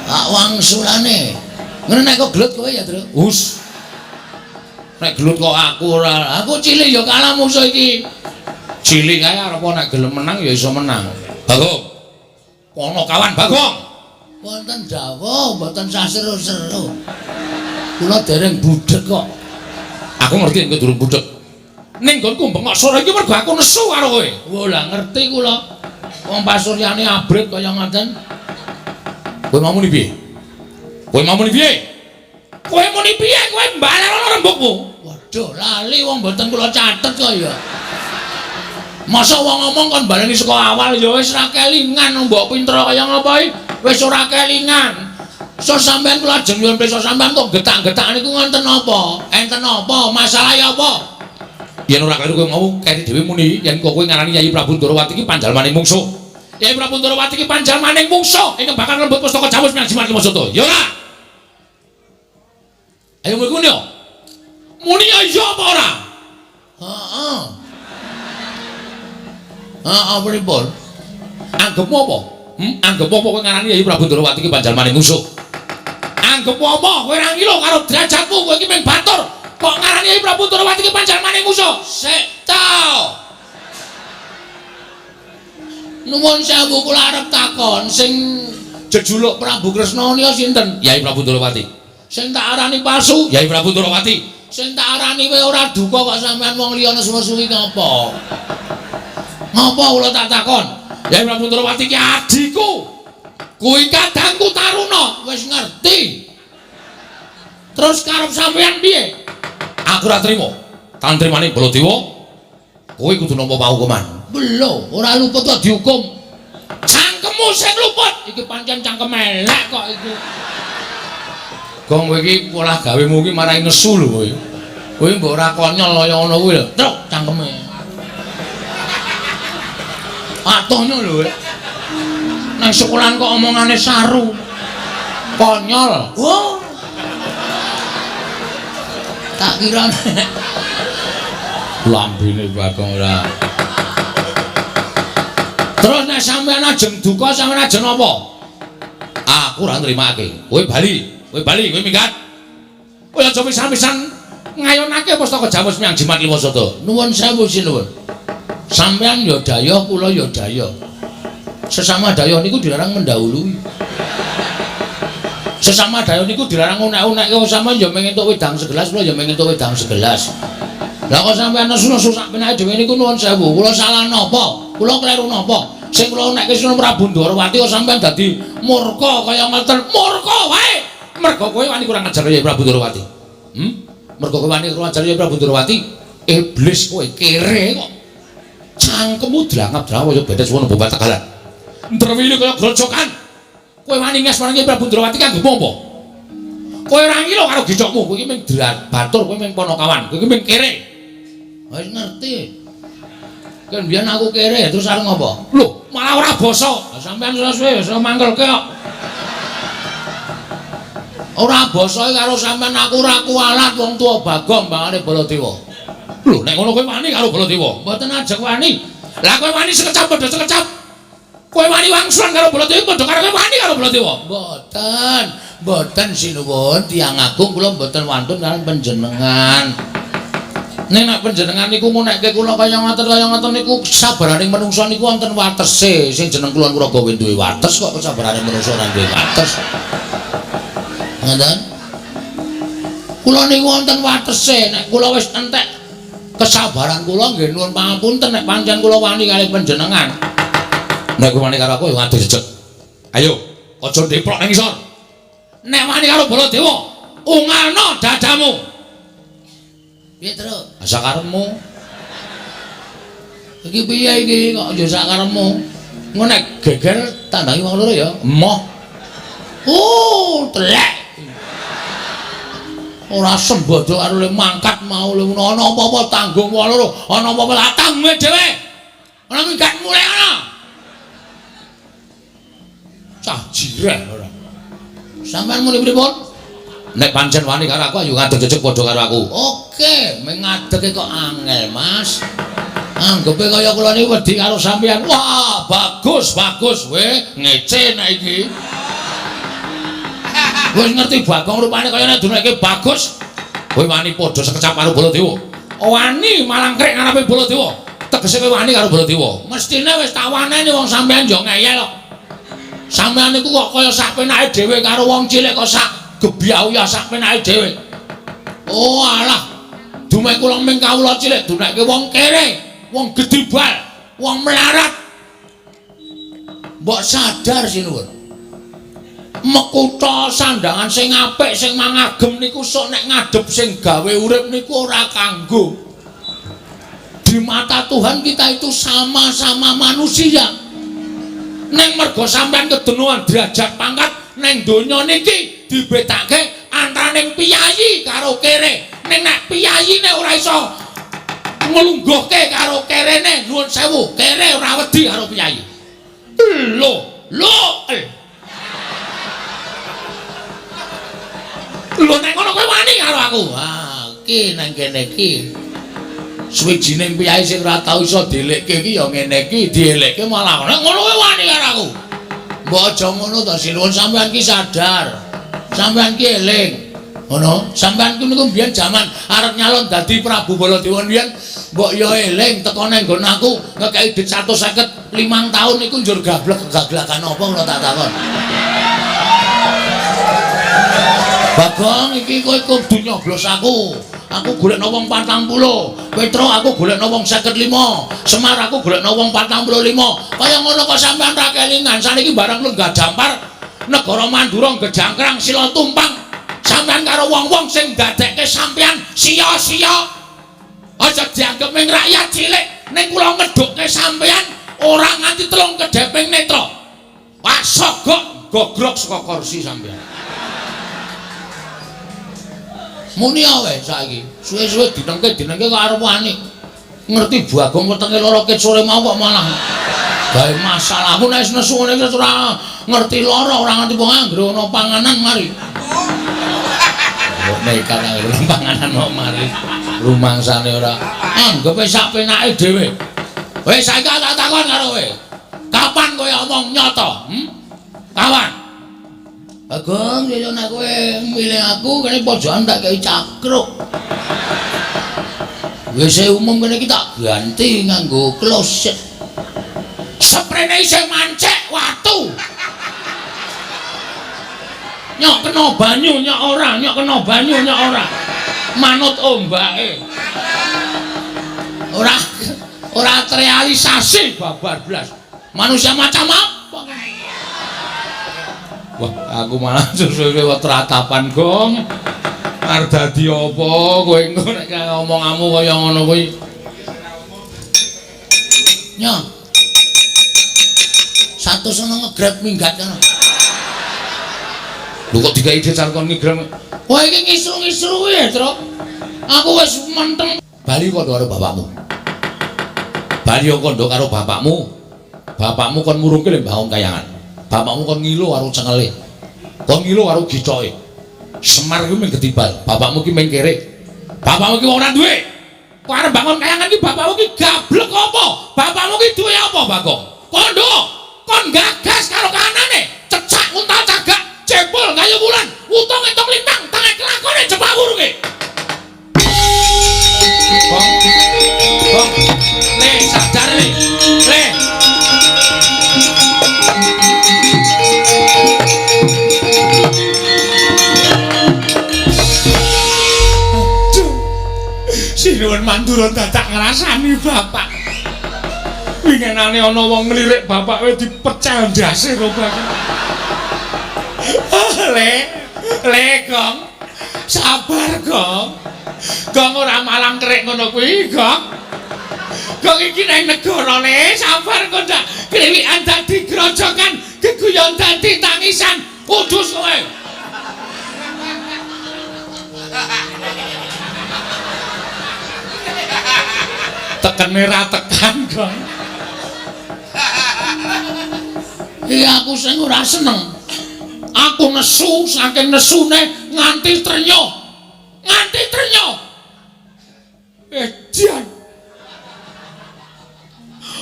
Tak wangsulane. Ngene nek kok gelut kowe ya, Tru. Hus. Nek gelut kok aku ora. Aku cilik ya kalah musuh iki. Cilik kae arep nek gelem menang ya iso menang. Bagong. Kono kawan Bagong. Wonten dawuh, mboten sah seru-seru. Kula dereng budheg kok. Aku ngerti nek durung budheg. Ning nggonku bengok sore iki mergo aku nesu karo kowe. Wah, lah ngerti kula. Wong pasuryane abrit kaya ngoten. Kowe mau muni piye? Kowe mau muni piye? Kowe muni piye? Kowe mbalenono rembugmu. Waduh, lali wong mboten kula catet kok ya. Masa wong ngomong kon baleni saka awal ya wis ra kelingan mbok pinter kaya ngapa iki? Wis ora kelingan. So sampean kula ajeng nyuwun pirsa sampean kok getak-getak niku wonten napa? Enten napa? Masalahe apa? Yen ora kleru kowe mau keri dhewe muni yen kok kowe ngarani Yayi Prabu Ndorowati iki panjalmaning mungsuh. Yayi Prabu Ndorowati iki panjalmaning mungsuh ingkang bakal nglembut pustaka Jamus Miang Jimat Lima Sata. Ya ora? Ayo muni yo. Muni ya apa ora? Heeh. Heeh pripun? Anggepmu apa? Anggepmu apa kowe ngarani Yayi Prabu Ndorowati iki panjalmaning mungsuh? Anggepmu apa? Kowe ora ngilo karo derajatmu, kowe iki mung batur. Kok ngarani Yayi Prabu Ndorowati iki panjalmaning musuh? Sik ta. Nuwun sewu kula arep takon sing jejuluk Prabu Kresna nika sinten? Yayi Prabu Ndorowati. Sing tak arani palsu? Yayi Prabu Ndorowati. Sing tak arani kowe ora duka kok sampean wong liya nesu-nesu iki ngapa? Ngapa kula tak takon? Yayi Prabu Ndorowati iki adhiku. Kuwi kadangku Taruna, wis ngerti. Terus karep sampean piye? Aku ora trima. Tantrimane Baladewa, kowe kudu nampa pahukuman. Lho, ora luput kok dihukum. Cangkemmu sing luput. Iki pancen cangkem elek kok iki. Gong kowe iki polah gawemu iki marai nesu lho kowe. Kowe mbok ora konyol kaya ngono kuwi lho. Truk cangkeme. Atohnya lho kowe. Nang sekolahan kok omongane saru. Konyol. Oh. Tak kira lambene Bagong ora. Terus nek sampean ajeng duka sampean ajeng apa? Aku ora nrimake. Kowe bali, kowe bali, kowe minggat. Kowe aja pisan-pisan ngayonake pustaka Jamus Miang Jimat Lima Sata. Nuwun sewu sinuwun. Sampean ya dayuh, kula ya dayuh. Sesama dayuh niku dilarang mendahului. Sesama dayuh niku dilarang unek-unekke wong sampean ya mung entuk wedang segelas, kula ya mung entuk wedang segelas. Lah kok sampean nesu-nesu sak penake dhewe niku nuwun sewu, kula salah napa? Kula kleru napa? Sing kula unekke Sunan Prabu Ndorowati kok sampean dadi murka kaya ngoten. Murka wae. Mergo kowe wani kurang ajar ya Prabu Ndorowati. Mergo kowe wani kurang ajar ya Prabu Ndorowati, iblis kowe kere kok. Cangkemmu drangap-drangap kaya bedes wono bobat tegalan. Ndrewili kaya grojokan. Kowe wani nges marang Prabu Ndrawati kanggo apa? Kowe ora ngilo karo gicokmu, kowe iki mung batur, kowe mung ponokawan, kowe iki mung kere. Wis ngerti. Kan biyen aku kere terus arep ngopo? Lho, malah ora basa. Sampeyan suwe-suwe wis mangkelke kok. Ora basa karo sampeyan aku ora kualat wong tuwa Bagong mbangane Baladewa. Lho, nek ngono kowe wani karo Baladewa? Mboten ajeng wani. Lah kowe wani sekecap padha sekecap. Kowe wani wangsulan karo Baladewa padha karo kowe wani karo Baladewa? Mboten. Mboten sinuwun tiyang agung kula mboten wantun karo panjenengan. Nek nek panjenengan niku ngunekke kula kaya ngoten niku kesabaraning manungsa niku wonten watese. Sing jeneng kula Kuraga duwe wates kok kesabarane manungsa ora duwe wates. Ngoten. Kula niku wonten watese. Nek kula wis entek kesabaran kula nggih nuwun pangapunten nek pancen kula wani kalih panjenengan. Nek kowe wani karo aku ya ngadeg jejeg. Ayo, aja ndeprok nang isor. Nek wani karo Baladewa, ungalno dadamu. Piye, Tru? Sakarepmu. Iki piye iki kok ya sakarepmu? Engko nek geger tandangi wong loro ya. Emoh. Oh, telek. Ora sembodo karo le mangkat mau le ana apa-apa tanggung wong loro, ana apa-apa lah tanggunge dhewe. Ana minggat mulai ana. Cah jireh ora. Sampeyan muni pripun? Nek pancen wani karo aku ayo ngadeg jejeg padha karo aku. Oke, meng ngadege kok angel, Mas. Anggepe kaya kula niki wedi karo sampeyan. Wah, bagus, bagus we ngece nek iki. Wis ngerti Bagong rupane kaya nek duneke bagus. Kowe wani padha sekecap karo Baladewa. Wani malangkrik ngarepe Baladewa. Tegese kowe wani karo Baladewa. Mestine wis tak waneni wong sampeyan yo ngeyel kok. Sampeyan niku kok kaya sak penake dhewe karo wong cilik kok sak gebyau ya sak penake dhewe. Oh alah. Dumeh kula ming kawula cilik duneke wong kere, wong gedibal, wong melarat. Mbok sadar sinuwun. Mekutha sandangan sing apik sing mangagem niku sok nek ngadhep sing gawe urip niku ora kanggo. Di mata Tuhan kita itu sama-sama manusia. Neng mergo sampean kedenuan derajat pangkat neng donya niki dibedake antaraning piyayi karo kere. Ning nek piyayine ora iso nglungguhke karo kerene, nuwun sewu, kere ora wedi karo piyayi. Lho, lho. Lho nek ngono kowe wani karo aku. Ah, iki nang kene iki. Suwijining piyayi sing ora tau iso dielekke iki ya ngene iki, dielekke malah nek ngono kowe wani karo aku. Mbok aja ngono to sinuwun, sampean ki sadar. Sampean ki eling. Ngono, sampean ki niku mbiyen jaman arep nyalon dadi Prabu Baladewa mbiyen mbok ya eling teko nang nggon aku ngekeki dhuwit 155 taun niku njur gablek gaglakan apa ngono tak takon. Bagong iki kowe kudu nyoblos aku. Aku golekno wong 40, Petro aku golekno wong 55, Semar aku golekno wong 45. Kaya ngono kok sampean ra kelingan. Saniki bareng lenggah dampar negara Mandura gejangkrang sila tumpang. Sampean karo wong-wong sing ndadekke sampean sia-sia. Aja dianggep ming rakyat cilik, ning kula ngedhukke sampean ora nganti telung kedheping netra. Wah, sogok gogrok saka kursi sampean. Muni ae saiki, suwe-suwe dinengke-dinengke kok arep wani. Ngerti Bagong wetenge lara ket sore mau kok malah gawe masalah. Aku nek nesu ngene iki ora ngerti lara, ora ngerti wong anggere ana panganan mari. Kok nekat anggere ana panganan kok mari. Rumangsane ora anggepe sak penake dhewe. Wis saiki tak takon karo kowe. Kapan kowe omong nyata? Kapan? Bagong, ya nek kowe milih aku kene pojokan tak kei cakruk. WC umum kene iki tak ganti nganggo kloset. Seprene isih mancek watu. Nyok kena banyu nyok ora, nyok kena banyu nyok ora. Manut ombake. Ora ora terrealisasi babar blas. Manusia macam apa? Wah, aku malah suwe-suwe ratapan, Gong. Arep dadi apa kowe engko nek omonganmu kaya ngono kuwi. Nyo. 100 ono ngegrab minggat kono. Lho kok dikai jecar kon ngigrem. Wah iki ngisru-ngisru ya, Truk. Aku wis menteng. Bali kondo karo bapakmu. Bali kondo karo bapakmu. Bapakmu kon murungke le bangun kayangan. Bapakmu kon ngilo karo cengele. Kon ngilo karo gicoke. Semar kuwi mung getibal, bapakmu ki mung kere. Bapakmu ki wong ora duwe. Kok arep bangun kayangan ki bapakmu ki gablek apa? Bapakmu ki duwe apa, Bagong? Kondo, kon gagas karo kanane, cecak untal cagak, jebol kayu wulan, utung entung lintang, tange kelakone jepak wurunge. Bong. Bong. Le sadar le. Le. Sinuwun Mandura dadak ngrasani bapak. Wingenane ana wong nglirik bapak wis dipecel ndase kok bapak. Le, le Gong. Sabar Gong. Gong ora malang kerik ngono kuwi, Gong. Gong iki nang negara le, sabar kok ndak kriwikan dadi grojokan, geguyon dadi tangisan. Kudus kowe. Tekene ra tekan, Gong. Iya aku sing ora seneng. Aku nesu saking nesune nganti trenyo. Nganti trenyo. Edan.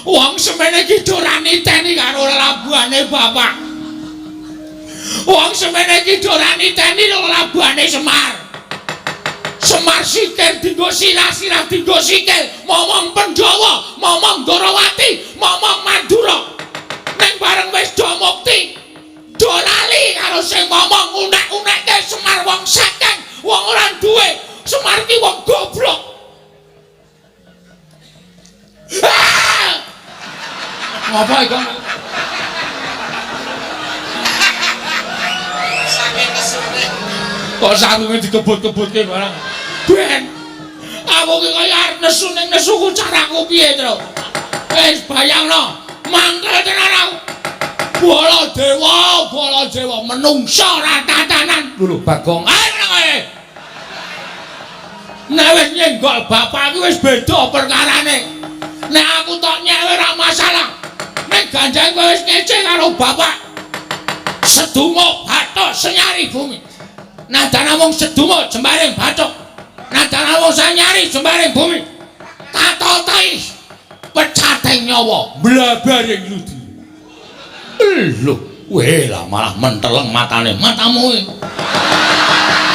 Wong semene iki ora niteni karo labuhane bapak. Wong semene iki ora niteni karo labuhane Semar. Semar sikil dinggo sirah, sirah dinggo sikil, momong Pandhawa, momong Ndorowati, momong Mandura. Ning bareng wis do mukti, do lali karo sing momong unek-unekke Semar wong sekeng, wong ora duwe. Semar ki wong goblok. Ah! Ngapa iki? Saking kesune. Kok sarunge dikebut-kebutke barang. Ben. Aku ki kaya arep nesu ning nesuku caraku piye, Tru? Wis bayangno, mangkel tenan aku. Baladewa, Baladewa menungsa ora tatanan. Lho Bagong. Ayo meneng kowe. Nek wis nyenggol bapak iki wis beda perkarane. Nek aku tok nyewe ora masalah. Nek ganjane kowe wis ngece karo bapak. Sedumuk bathuk senyari bumi. Nadan namung sedumuk jembaring bathuk. Nadan namung senyari jembaring bumi. Tatotai pecating nyawa blabaring ludi. Lho, weh lah malah menteleng matane. Matamu iki.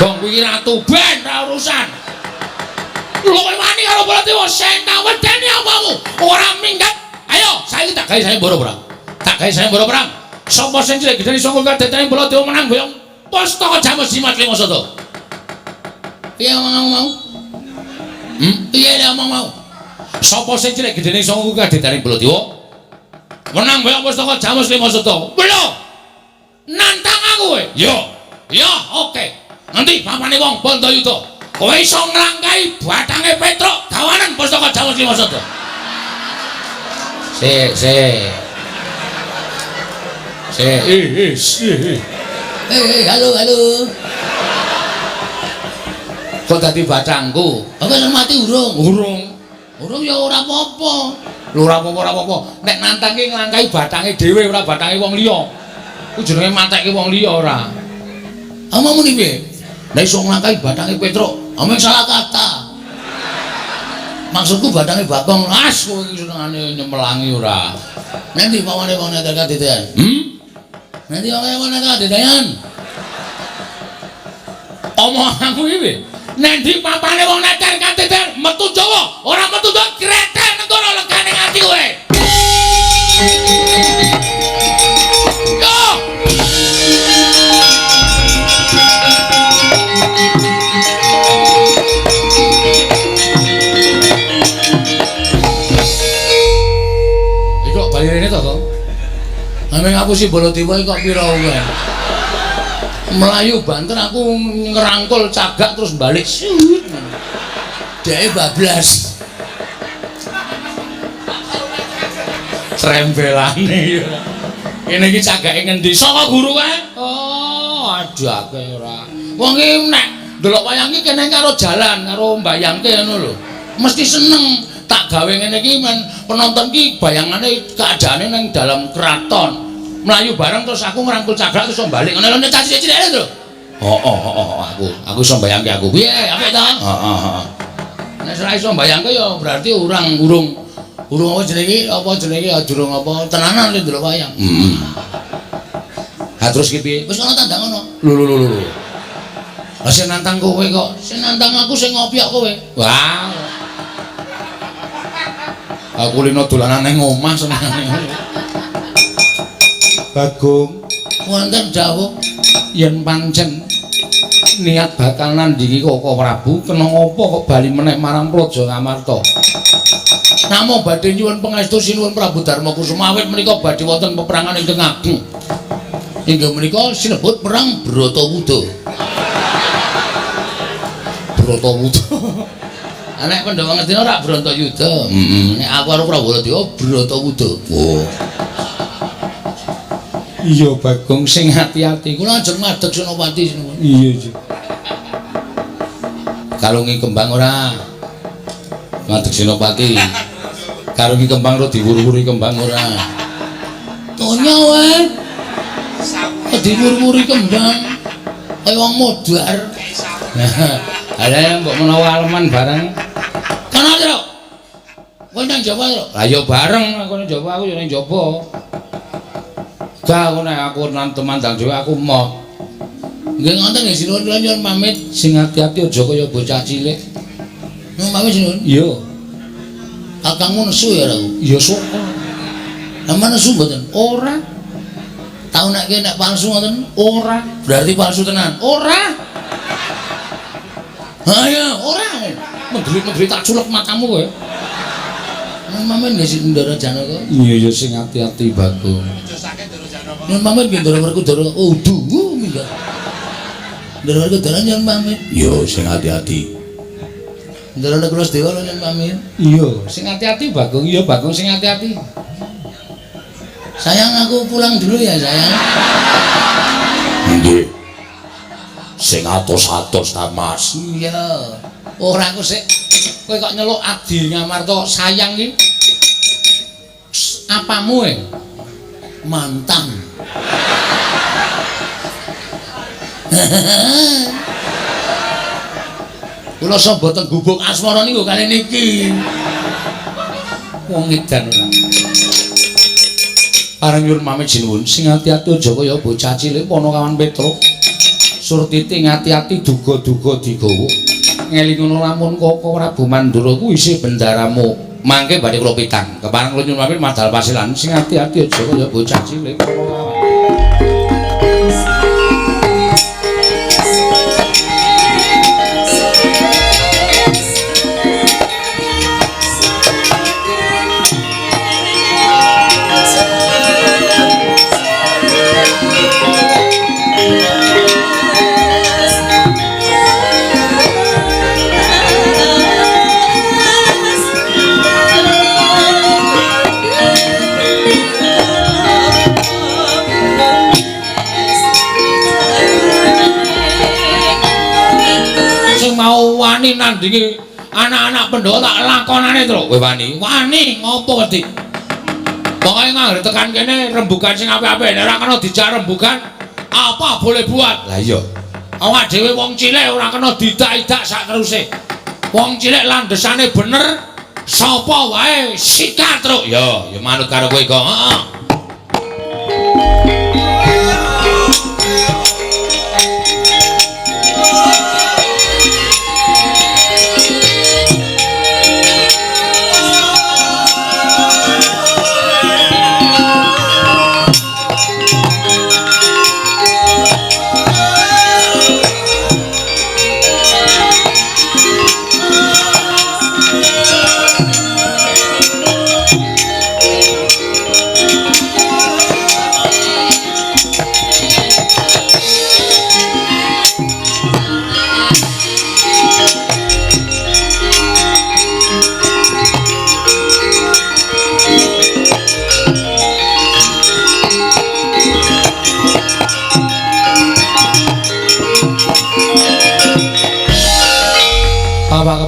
Gong kuwi ratu ben ra urusan. Lho kowe wani karo Baladewa sing tak wedeni apamu? Ora minggat. Ayo, saiki tak gawe sayembara perang. Tak gawe sayembara perang. Sapa sing cilik gedene sangka kadetane Baladewa menang boyong pustaka Jamus Jimat Lima Sada. Piye omong mau? Piye le omong mau? Sapa sing cilik gedene sangka kadetane Baladewa menang boyong pustaka Jamus Lima Sada. Lho. Nantang aku kowe. Yo. Yo, oke. Nanti papane wong Bandayuda. Kowe iso nglangkai bathange Petruk gawanen pustaka Jamus Lima Sada. Sik, sik. Sik, sik. Halo, halo. Kok dadi bacangku? Aku wis mati urung. Urung. Urung ya ora apa-apa. Lho ora apa-apa, ora apa-apa. Nek nantang ki nglangkai bathange dhewe ora bathange wong liya. Ku jenenge matekke wong liya ora. Omongmu muni piye? Nek iso nglangkai bathange Petruk, omong salah kata. Maksudku bathange Bagong. As kowe iki senengane nyemelangi ora. Nanti pawane wong nek kadedean. Nanti pawane wong nek kadedean. Omonganku iki piye? Nanti papane wong nek kadedean metu Jawa, ora metu Jawa gretel negara legane ati kowe. Yo. Iki kok bali rene to, Kong? Ameng aku si Baladewa iki kok pira kowe? Melayu banter aku ngerangkul cagak terus balik. Siut. Dheke bablas. Trembelane ya. Kene iki cagake ngendi? Saka guru kae. Oh, Padake ora. Wong iki nek ndelok wayang iki kene karo jalan, karo mbayangke ngono lho. Mesti seneng. Tak gawe ngene iki men penonton ki bayangane keadaane ning dalam keraton. Mlayu bareng terus aku ngrangkul cagak terus balik ngono lho cah cilik-cilik lho. Heeh heeh aku iso mbayangke aku. Piye apik ta? Heeh heeh. Nek ora iso mbayangke ya berarti urang urung urung apa jenenge iki durung apa tenanan lho ndelok wayang. Heeh. Ha terus ki piye? Wis ana tandang ngono. Lho lho lho lho. Lah sing nantang kowe kok, sing nantang aku sing ngopiok kowe. Wah. Aku lino dolanan ning omah senengane. Bagong, wonten dawuh yen pancen niat bakal nandingi Koko Prabu, kena ngapa kok bali meneh marang Praja Ngamarta? Namung badhe nyuwun pangestu sinuwun Prabu Darma Kusuma awit menika badhe wonten peperangan ingkang ageng. Inggih menika sinebut perang Bratawuda. Bratawuda. Nek Pandhawa Ngastina ora Bratayuda. Heeh. Nek aku karo Prabu Baladewa Bratawuda. Oh. Iya Bagong sing ati-ati. Kula ajeng madeg Senopati sinuwun. Iya iya. Kalungi kembang ora? Madeg Senopati. Kalungi kembang ora diwur-wuri kembang ora? Tonya wae. Diwur-wuri kembang. Kaya wong modar. Ala mbok menawa aleman bareng. Kono lho. Kowe nang Jawa lho. Lah ya bareng aku nang Jawa aku ya nang Jawa. Gak aku nek aku nang temandang dhewe aku moh. Nggih ngoten nggih sinuwun kula nyuwun pamit sing ati-ati aja kaya bocah cilik. Nyuwun pamit sinuwun. Iya. Kakangmu nesu ya aku. Ya sok. Lah nesu mboten? Ora. Tau nek nek palsu ngoten? Ora. Berarti palsu tenan. Ora. Ha ya, ora. Mendelik-mendelik tak culek matamu kowe. Nyuwun pamit nggih Ndara Janaka. Iya ya sing ati-ati Bagong. Aja sakit Ndara Janaka. Nyuwun pamit nggih Ndara Werkudara. Oh, duh minggat. Ndara Werkudara nyuwun pamit. Iya sing ati-ati. Ndara Nakula Dewa nyuwun pamit. Iya, sing ati-ati Bagong. Iya Bagong sing ati-ati. Sayang aku pulang dulu ya sayang. Nggih. Sing atos-atos ta Mas. Iya. Ora aku sik kowe kok nyeluk Adi Ngamarta sayang iki. Apamu e? Mantan. Kula sapa teng gubuk asmara niku kali niki. Wong edan ora. Pareng nyuwun pamit sinuwun sing ati-ati aja kaya bocah cilik Panakawan Petruk. Surtiti ngati-ati duga-duga digawa. Ngelingono lamun Koko Prabu Mandura kuwi isih bendaramu. Mangke badhe kula pitang. Kepareng kula nyuwun pamit madal pasilan sing ati-ati aja kaya bocah cilik Panakawan. Wani nandingi anak-anak Pandhawa tak lakonane to. Kowe wani? Wani ngopo wedi? Pokoke nganggere tekan kene rembugan sing apik-apik, nek ora kena dijak rembugan apa boleh buat. Lah iya. Awak dhewe wong cilik ora kena didak-idak sak teruse. Wong cilik landhesane bener sapa wae sikat truk. Ya, ya manut karo kowe kok. Heeh.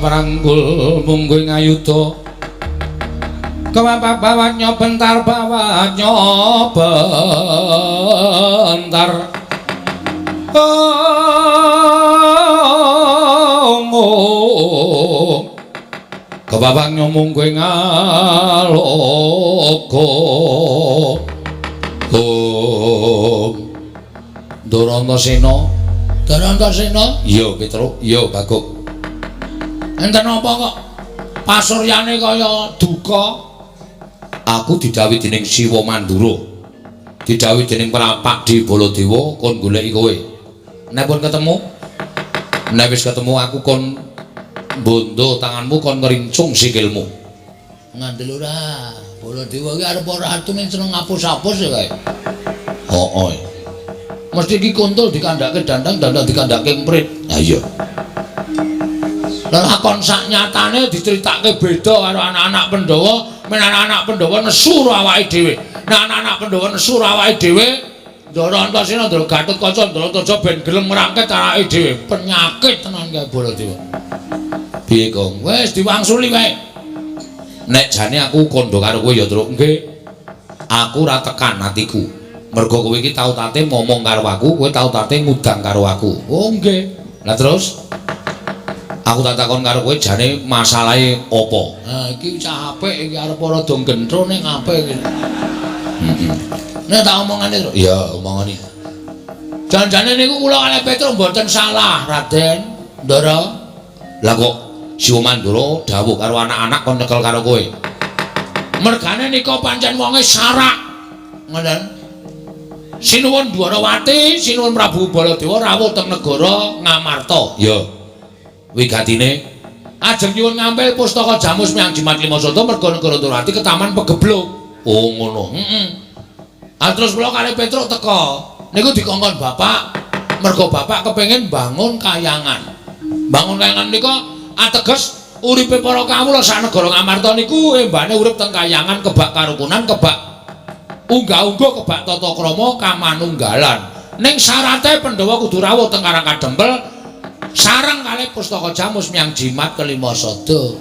Keparanggul mungguh ngayuda. Kewabawatnya bentar bawatnya bentar. Oh, kebabangnya mungguh ngaloka. Oh, Ndorantosena. Ndorantosena? Iya, Petruk. Iya, Baguk. Enten apa kok pasuryane kaya duka? Aku didhawuhi dening Siwa Mandura. Didhawuhi dening Prapak di Baladewa kon goleki kowe. Nek pun ketemu, nek wis ketemu aku kon bondo tanganmu kon ngrincung sikilmu. Ngandel ora? Baladewa iki arep ora atune seneng ngapus-apus ya kae. Heeh. Mesti iki kontol dikandhake dandang, dandang dikandhake emprit. Ha iya. Lakon sak nyatane diceritake beda karo anak-anak Pandhawa, men anak-anak Pandhawa nesu karo awake dhewe. Nek anak-anak Pandhawa nesu karo awake dhewe, Ndara Antasena, Ndara Gatotkaca, Ndara Antaja ben gelem ngrangket awake dhewe. Penyakit tenan kae Baladewa. Piye, Gong? Wis diwangsuli wae. Nek jane aku kandha karo kowe ya, Truk. Nggih. Aku ora tekan atiku. Mergo kowe iki tau tate ngomong karo aku, kowe tau tate ngudang karo aku. Oh, nggih. Lah terus aku tak takon karo kowe jane masalahe apa? Ha iki cah apik iki arep rada gentro ning apik iki. Heeh. Nek tak omongane, Truk. Iya, omongane. Janjane niku kula kalih Petruk mboten salah, Raden. Ndara. Lah kok Siwa Mandura dawuh karo anak-anak kon nyekel karo kowe. Mergane nika pancen wonge sarak. Ngoten. Sinuwun Dwarawati, Sinuwun Prabu Baladewa rawuh teng negara Ngamarta. Ya. Wigatine ajeng nyuwun ngampil pustaka Jamus Miang Jimat Lima Sada merga negara Dwarawati ketaman pegebluk. Oh ngono. Heeh. Ah terus kula kalih Petruk teka. Niku dikongkon bapak, merga bapak kepengin bangun kayangan. Bangun kayangan nika ateges uripe para kawula sak negara Ngamarta niku embane urip teng kayangan kebak karukunan, kebak unggah-ungguh, kebak tata krama kamanunggalan. Ning syarate Pandhawa kudu rawuh teng Karang Kadempel sareng kalih pustaka Jamus Miang Jimat Kelima Sada.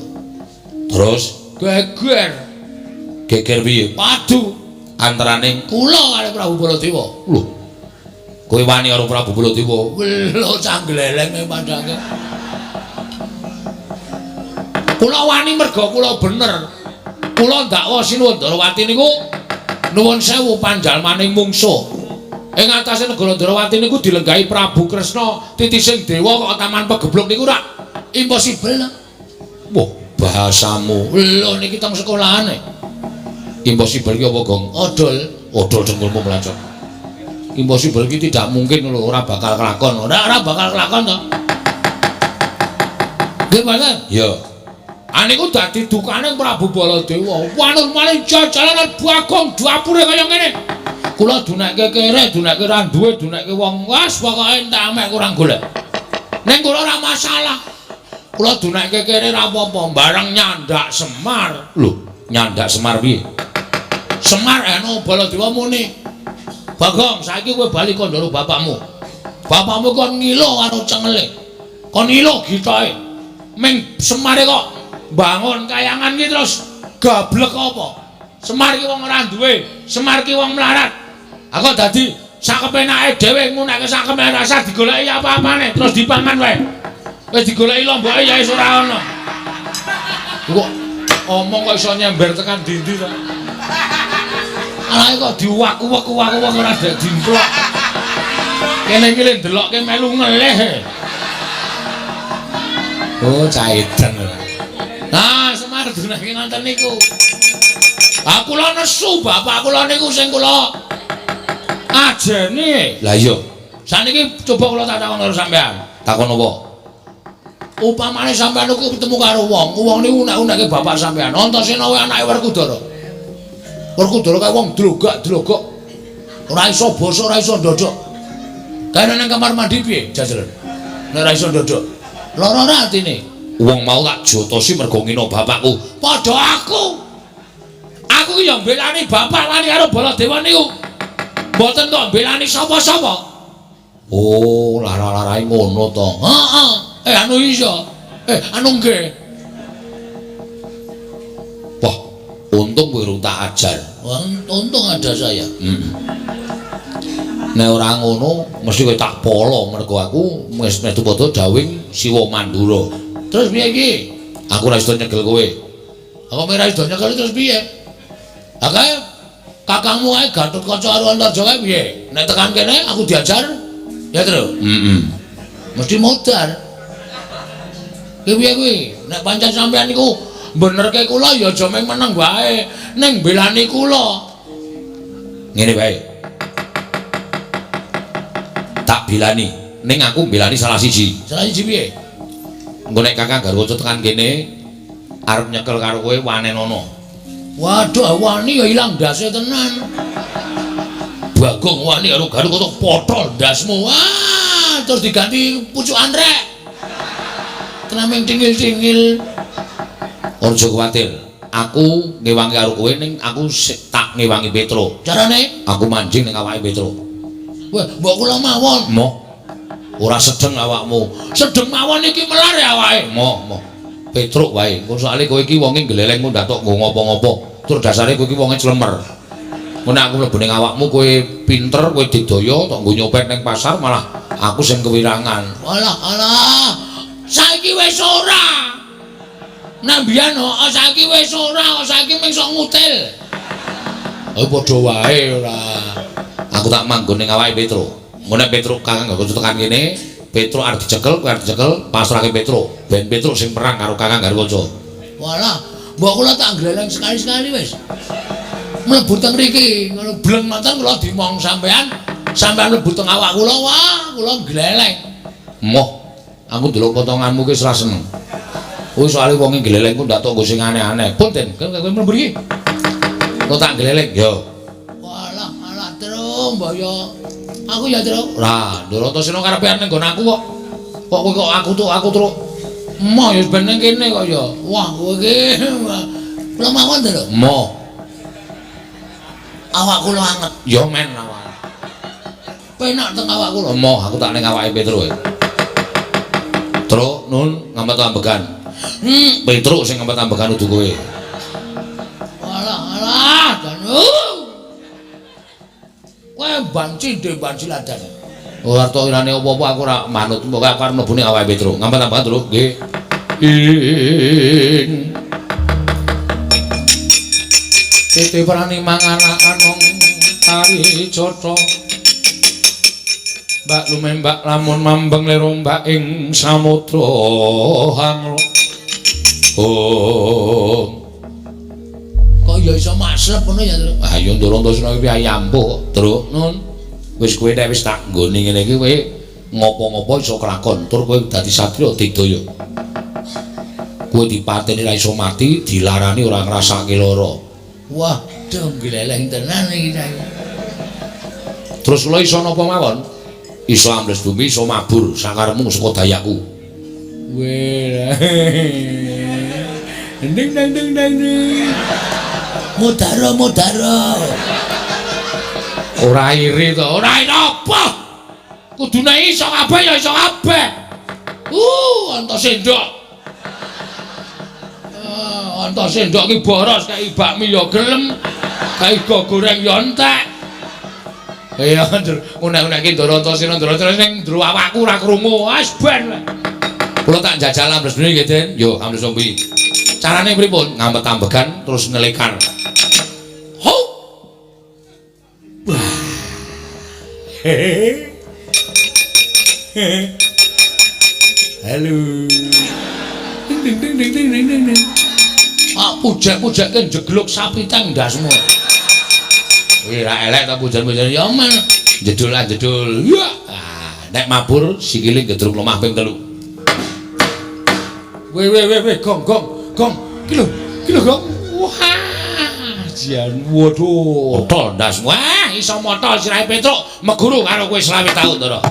Terus geger. Geger piye? Padu antaraning kula kalih Prabu Baladewa. Lho. Kowe wani karo Prabu Baladewa? Lho cah gleleng padake. Kula wani merga kula bener. Kula ndakwa Sinuwun Ndarawati niku nuwun sewu panjalmaning mungsuh. Ing atase negara Ndarawati niku dilenggahi Prabu Kresna titising dewa kok taman pegebluk niku rak impossible. Wah, bahasamu. Lho niki teng sekolahane. Impossible ki apa, Gong? Odol. Odol dengkulmu mlacot. Impossible ki tidak mungkin lho, ora bakal kelakon. Ora bakal kelakon to. Nggih mboten? Ya. Aniku dadi dukane Prabu Baladewa. Wanun malih jajalanan Bagong dapure kaya ngene. Kula dunekke kere, dunekke ra duwe, dunekke wong. Wes pokoke entek amek kurang golek. Ning kula ora masalah. Kula dunekke kere ra apa-apa, bareng nyandak Semar. Lho, nyandak Semar piye? Semar eno Baladewa muni. Bagong, saiki kowe bali kandha karo bapakmu. Bapakmu kon ngilo karo cengele. Kon ngilo gitoke. Ming Semare kok bangun kayangan ki terus gablek apa? Semar ki wong ora duwe, Semar ki wong melarat. Aku dadi sakepenake dhewe nguneke sakepenake rasa digoleki apa-apane terus dipangan wae. Wis digoleki lomboke ya wis ora ana. Kok omong kok iso nyember tekan ndi-ndi to? Alae kok diwak-uwek-uwak-uwek ora dek dimplok. Kene iki le ndelokke melu ngelih. Oh, caitan. Nah, Semar dunake ngoten niku. Ah kula nesu bapak kula niku sing kula ajeni. Lah iya. Saniki coba kula tak takon karo sampean. Takon apa? Upamane sampean niku ketemu karo wong, wong niku unek-unekke bapak sampean. Antasena kuwi anake Werkudara. Werkudara kae wong drogak-drogok. Ora iso basa, ora iso ndodok. Kae nang kamar mandi piye, jajal? Nek ora iso ndodok. Lara ora atine? Wong mau tak jotosi mergo ngino bapakku. Padha aku. Aku ki ya mbelani bapak wani karo Baladewa niku. Mboten kok mbelani sapa-sapa. Oh, lara-larae ngono to. Heeh. Anu iso. Anu nggih. Wah, untung kowe urung tak ajar. Wah, untung ada saya. Nek ora ngono mesti kowe tak polo mergo aku wis metu padha dawing Siwa Mandura. Terus piye iki? Aku ora iso nyekel kowe. Aku ora iso nyekel terus piye? Ha kae kakangmu kae Gatotkaca karo Antarja kae piye? Nek tekan kene aku diajar. Ya, Tru? Heeh. Mesti modar. Ki piye kuwi? Nek pancen sampean niku benerke kula ya aja mung meneng wae, ning belani kula. Ngene wae. Tak bilani, ning aku belani salah siji. Salah siji piye? Engko nek Kakang Garwaca tekan kene arep nyekel karo kowe wanenono. Waduh, wani ya ilang ndase tenan. Bagong wani karo Garwaca potol ndasmu. Wah, terus diganti pucukan rek. Tenan tingil-tingil. Aja kuwatir. Aku ngewangi karo kowe ning aku tak ngewangi Petro. Carane? Aku manjing ning awake Petro. Wah, mbok kula mawon. Moh. Ora sedeng awakmu. Sedeng mawon iki melar ya awake. Moh, moh. Petruk wae. Engko soalé kowe iki wonge gleleng kok ndatok nggo ngopo-ngopo. Tur dasare kowe iki wonge clemer. Engko nek aku mlebu ning awakmu kowe pinter, kowe didaya tok nggo nyopet ning pasar malah aku sing kewirangan. Alah, alah. Saiki wis ora. Nek mbiyen kok saiki wis ora, kok saiki mung sok ngutil. Oh padha wae ora. Aku tak manggon ning awake Petro. Engko nek Petro Kakang Garwaca tekan kene, Petro arep dicekel, kowe arep dicekel, pasrahke Petro. Ben Petro sing perang karo Kakang Garwaca. Walah, mbok kula tak gleleng sekali-sekali wis. Mlebu teng mriki, ngono bleng manten kula dimong sampean, sampean mlebu teng awak kula, wah, kula gleleng. Moh, aku ndelok potonganmu ki wis ra seneng. Kuwi soalé wonge gleleng ku ndak tok nggo sing aneh-aneh. Punten, kowe mlebu mriki. Kok tak gleleng? Yo. Walah, alah, Tru, mbok yo. Aku ya, Tru. Lah, Ndoro Antasena karepe arep ning nggon aku kok. Kok kowe kok aku tuh aku truk. Moh ya ben ning kene kok ya. Wah, kowe iki kula mawon to, Tru. Moh. Awak kula anget. Ya men awak. Penak teng awak kula. Moh, aku tak ning awake Petro. Tru, nun ngampet ambegan. Petruk sing ngempet ambegan udu kowe. Alah, alah, janu. Kowe banci ndek banci ladan. Ora tok irane apa-apa aku ora manut. Pokoke aku arep mlebu ning awake Petruk. Ngempet ambegan, Truk. Nggih. Ing Titi prani mangan anong tari cotho. Mbak lumembak lamun mambeng lirombak ing samudra hanglo. Oh. Kok ya iso maslep ngono ya, Truk? Ah ya Ndoro Antasena iki ayampuh kok, Truk. Nun. Wis kowe nek wis tak nggoni ngene iki kowe ngopo-ngopo iso kelakon, tur kowe dadi satriya digdaya. Kowe dipateni ra iso mati, dilarani ora ngrasake lara. Wah, dong gleleng tenan iki saiki. Terus kula iso napa mawon? Iso ambles bumi, iso mabur sakarepmu saka dayaku. Weh. Ding dang ding dang ding. Mudara mudara. Ora iri to, ora iri apa? Kudune iso kabeh ya iso kabeh. Anta sendok. Anta sendok ki boros kae bakmi ya gelem, kae go goreng ya entek. Iya, unek-unek ki Ndoro Antasena, Ndoro Antasena ning njero awakku ora krungu. Wis ben. Kula tak jajal ambles bumi nggih, Den. Yo, ambles bumi. Carane pripun? Ngampet ambegan terus ngelekar. Ho. Wah. Halo. Ding ding ding ding ding ding. Ah, pujek-pujekke njegluk sapi teng ndasmu. Kuwi ra elek ta pujan-pujan ya men. Jedul ah jedul. Ya. Ah, nek mabur sikile gedruk lemah ping 3. Weh weh weh weh gong gong gong. Ki lho, ki lho gong. Wah, jan waduh. Motol ndasmu. Wah, iso motol sirahe Petruk meguru karo kowe 25 taun, Ndara.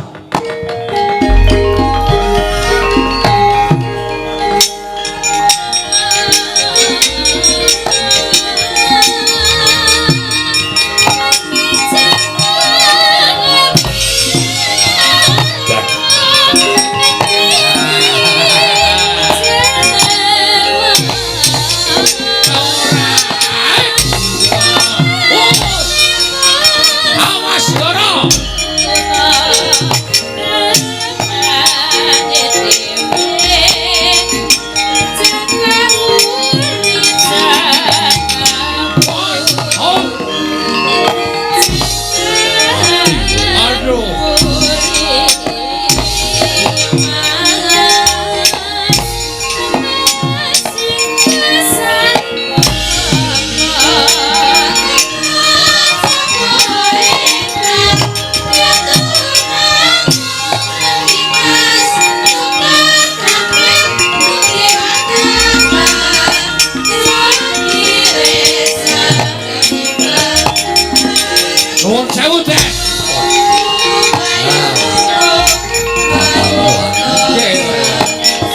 Suwun sewu, Dek.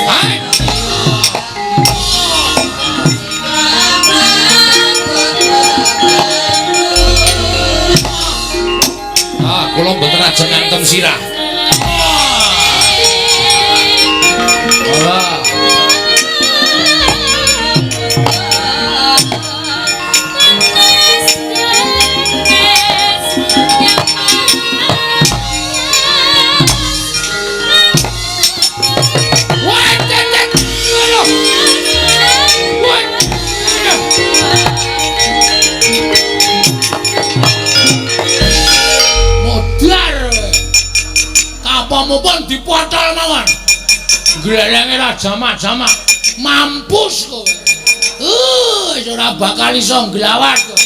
Hai. Ah, kula mboten ajeng ngantem sirah. Ora. Pun dipotol mawon. Glelenge ra jamak-jamak. Mampus kowe. Wis ora bakal iso nglawat kowe.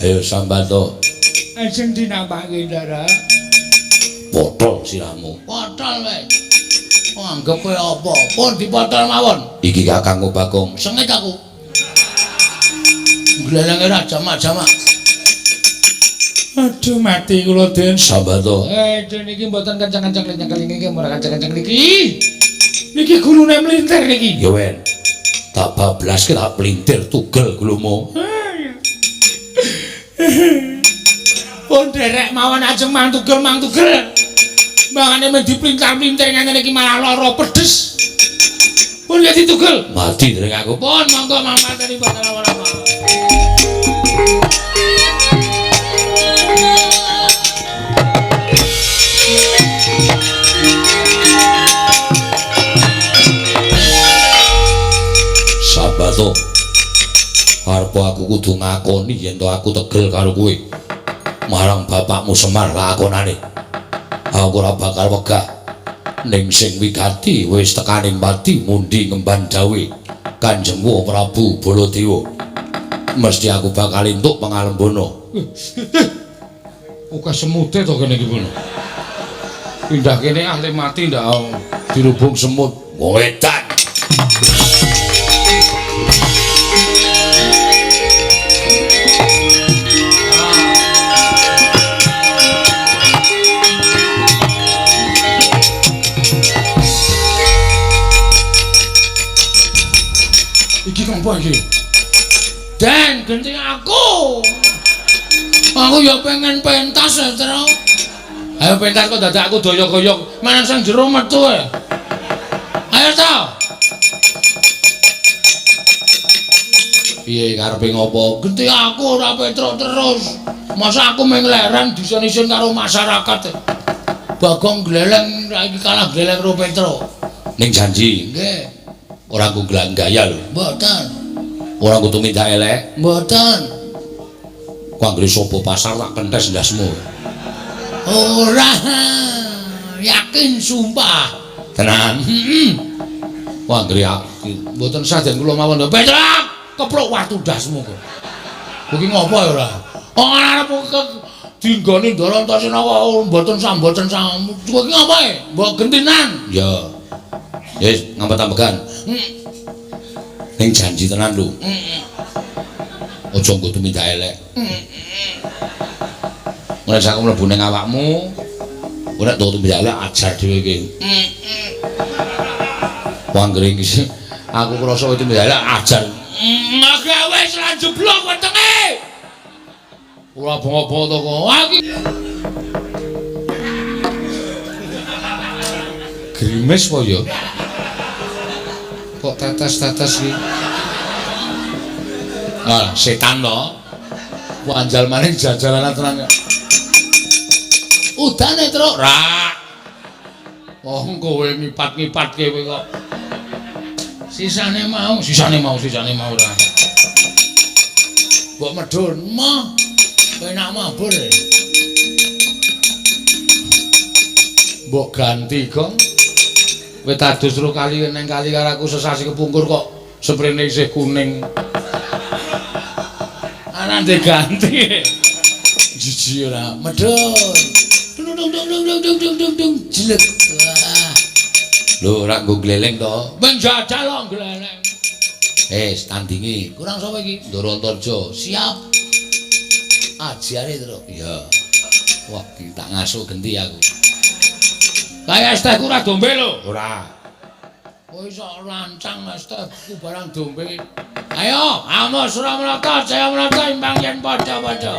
Ayo Sambato. Ajeng dinampake, Ndara. Potol sirahmu. Potol wae. Anggep kowe apa? Pun dipotol mawon. Iki Kakangku Bagong. Sengit aku. Glelenge ra jamak-jamak. Aduh mati kula Den. Sambato. Den iki mboten kenceng-kenceng nyekel iki ora kenceng-kenceng niki. Niki gulune mlintir niki. Ya wen. Tak bablaske tak plintir tugel gulumu. Pun derek mawon ajeng mang tugel mang tugel. Mangane men diplintar-plintir ngene iki malah lara pedes. Pun ya ditugel. Mati dereng aku. Pun monggo mang mateni boten apa-apa. Sambato, arep aku kudu ngakoni yen to aku tegel karo kowe. Marang bapakmu Semar lakonane. Aku ora bakal wegah. Ning sing wigati wis tekaning pati mundi ngemban dawe Kanjeng Prabu Baladewa. Mesti aku bakal entuk pangalembana. Oke semute to kene iki pun. Pindah kene ahli mati ndak dirubung semut. Wong edan. Iki apa iki? Den, genti aku. Aku ya pengen pentas ya, Tru. Ayo pentas kok dadak aku doyok-doyok. Manang sing jero metu e. Ayo ta. Piye karepe ngopo? Genti aku ora Petruk terus. Masa aku mung leren disen-isen karo masyarakat. Bagong gleleng saiki kalah gleleng karo Petruk. Ning janji. Nggih. Ora ku gaya lho. Mboten. Ora kudu minta elek. Mboten. Ku anggere sapa pasar tak kentes ndasmu. Ora. Yakin sumpah. Tenan. Heeh. Ku anggere mboten sah den kula mawon. Petruk, keplok watu ndasmu kok. Kuwi ngopo ya ora? Ora arep dinggoni Ndara Antasena kok mboten sah mboten sah. Kuwi ngopo e? Mbok gentinan. Ya. Wis ngampet-ambegan. Ning janji tenan lho. Aja nggo tumindak elek. Nek aku mlebu ning awakmu, ora tok tumindak elek ajar dhewe iki. Wanggere iki aku krasa kowe tumindak elek ajar. Maka wis lan jeblok wetenge. Ora bongok-bongok to kok. Iki grimes po ya. Kok tetes-tetes iki? Ah, setan to. Wanjal maning jajalanan tenan. Udane, Truk. Ra. Wong kowe ngipat-ngipatke kowe kok. Sisane mau, sisane mau, sisane mau ora. Mbok medhun, mah. Penak mabur. Mbok ganti, Gong. Wit adus ro kali neng kali karo aku sesasi kepungkur kok sprene isih kuning. Ana diganti. Jijik ora. Medhun. Dung dung dung dung dung dung dung dung jelek. Wah. Lho ora nggo gleleng to. Ben jajal kok gleleng. Wis tandingi. Kurang sapa iki? Ndara Antarja. Siap. Ajiane, Truk. Iya. Wah, iki tak ngasuh genti aku. Kaya es tehku ora dombe lho. Ora. Kowe iso lancang es tehku barang dombe. Ayo, amo Suramrata, Jayamrata imbang yen padha-padha.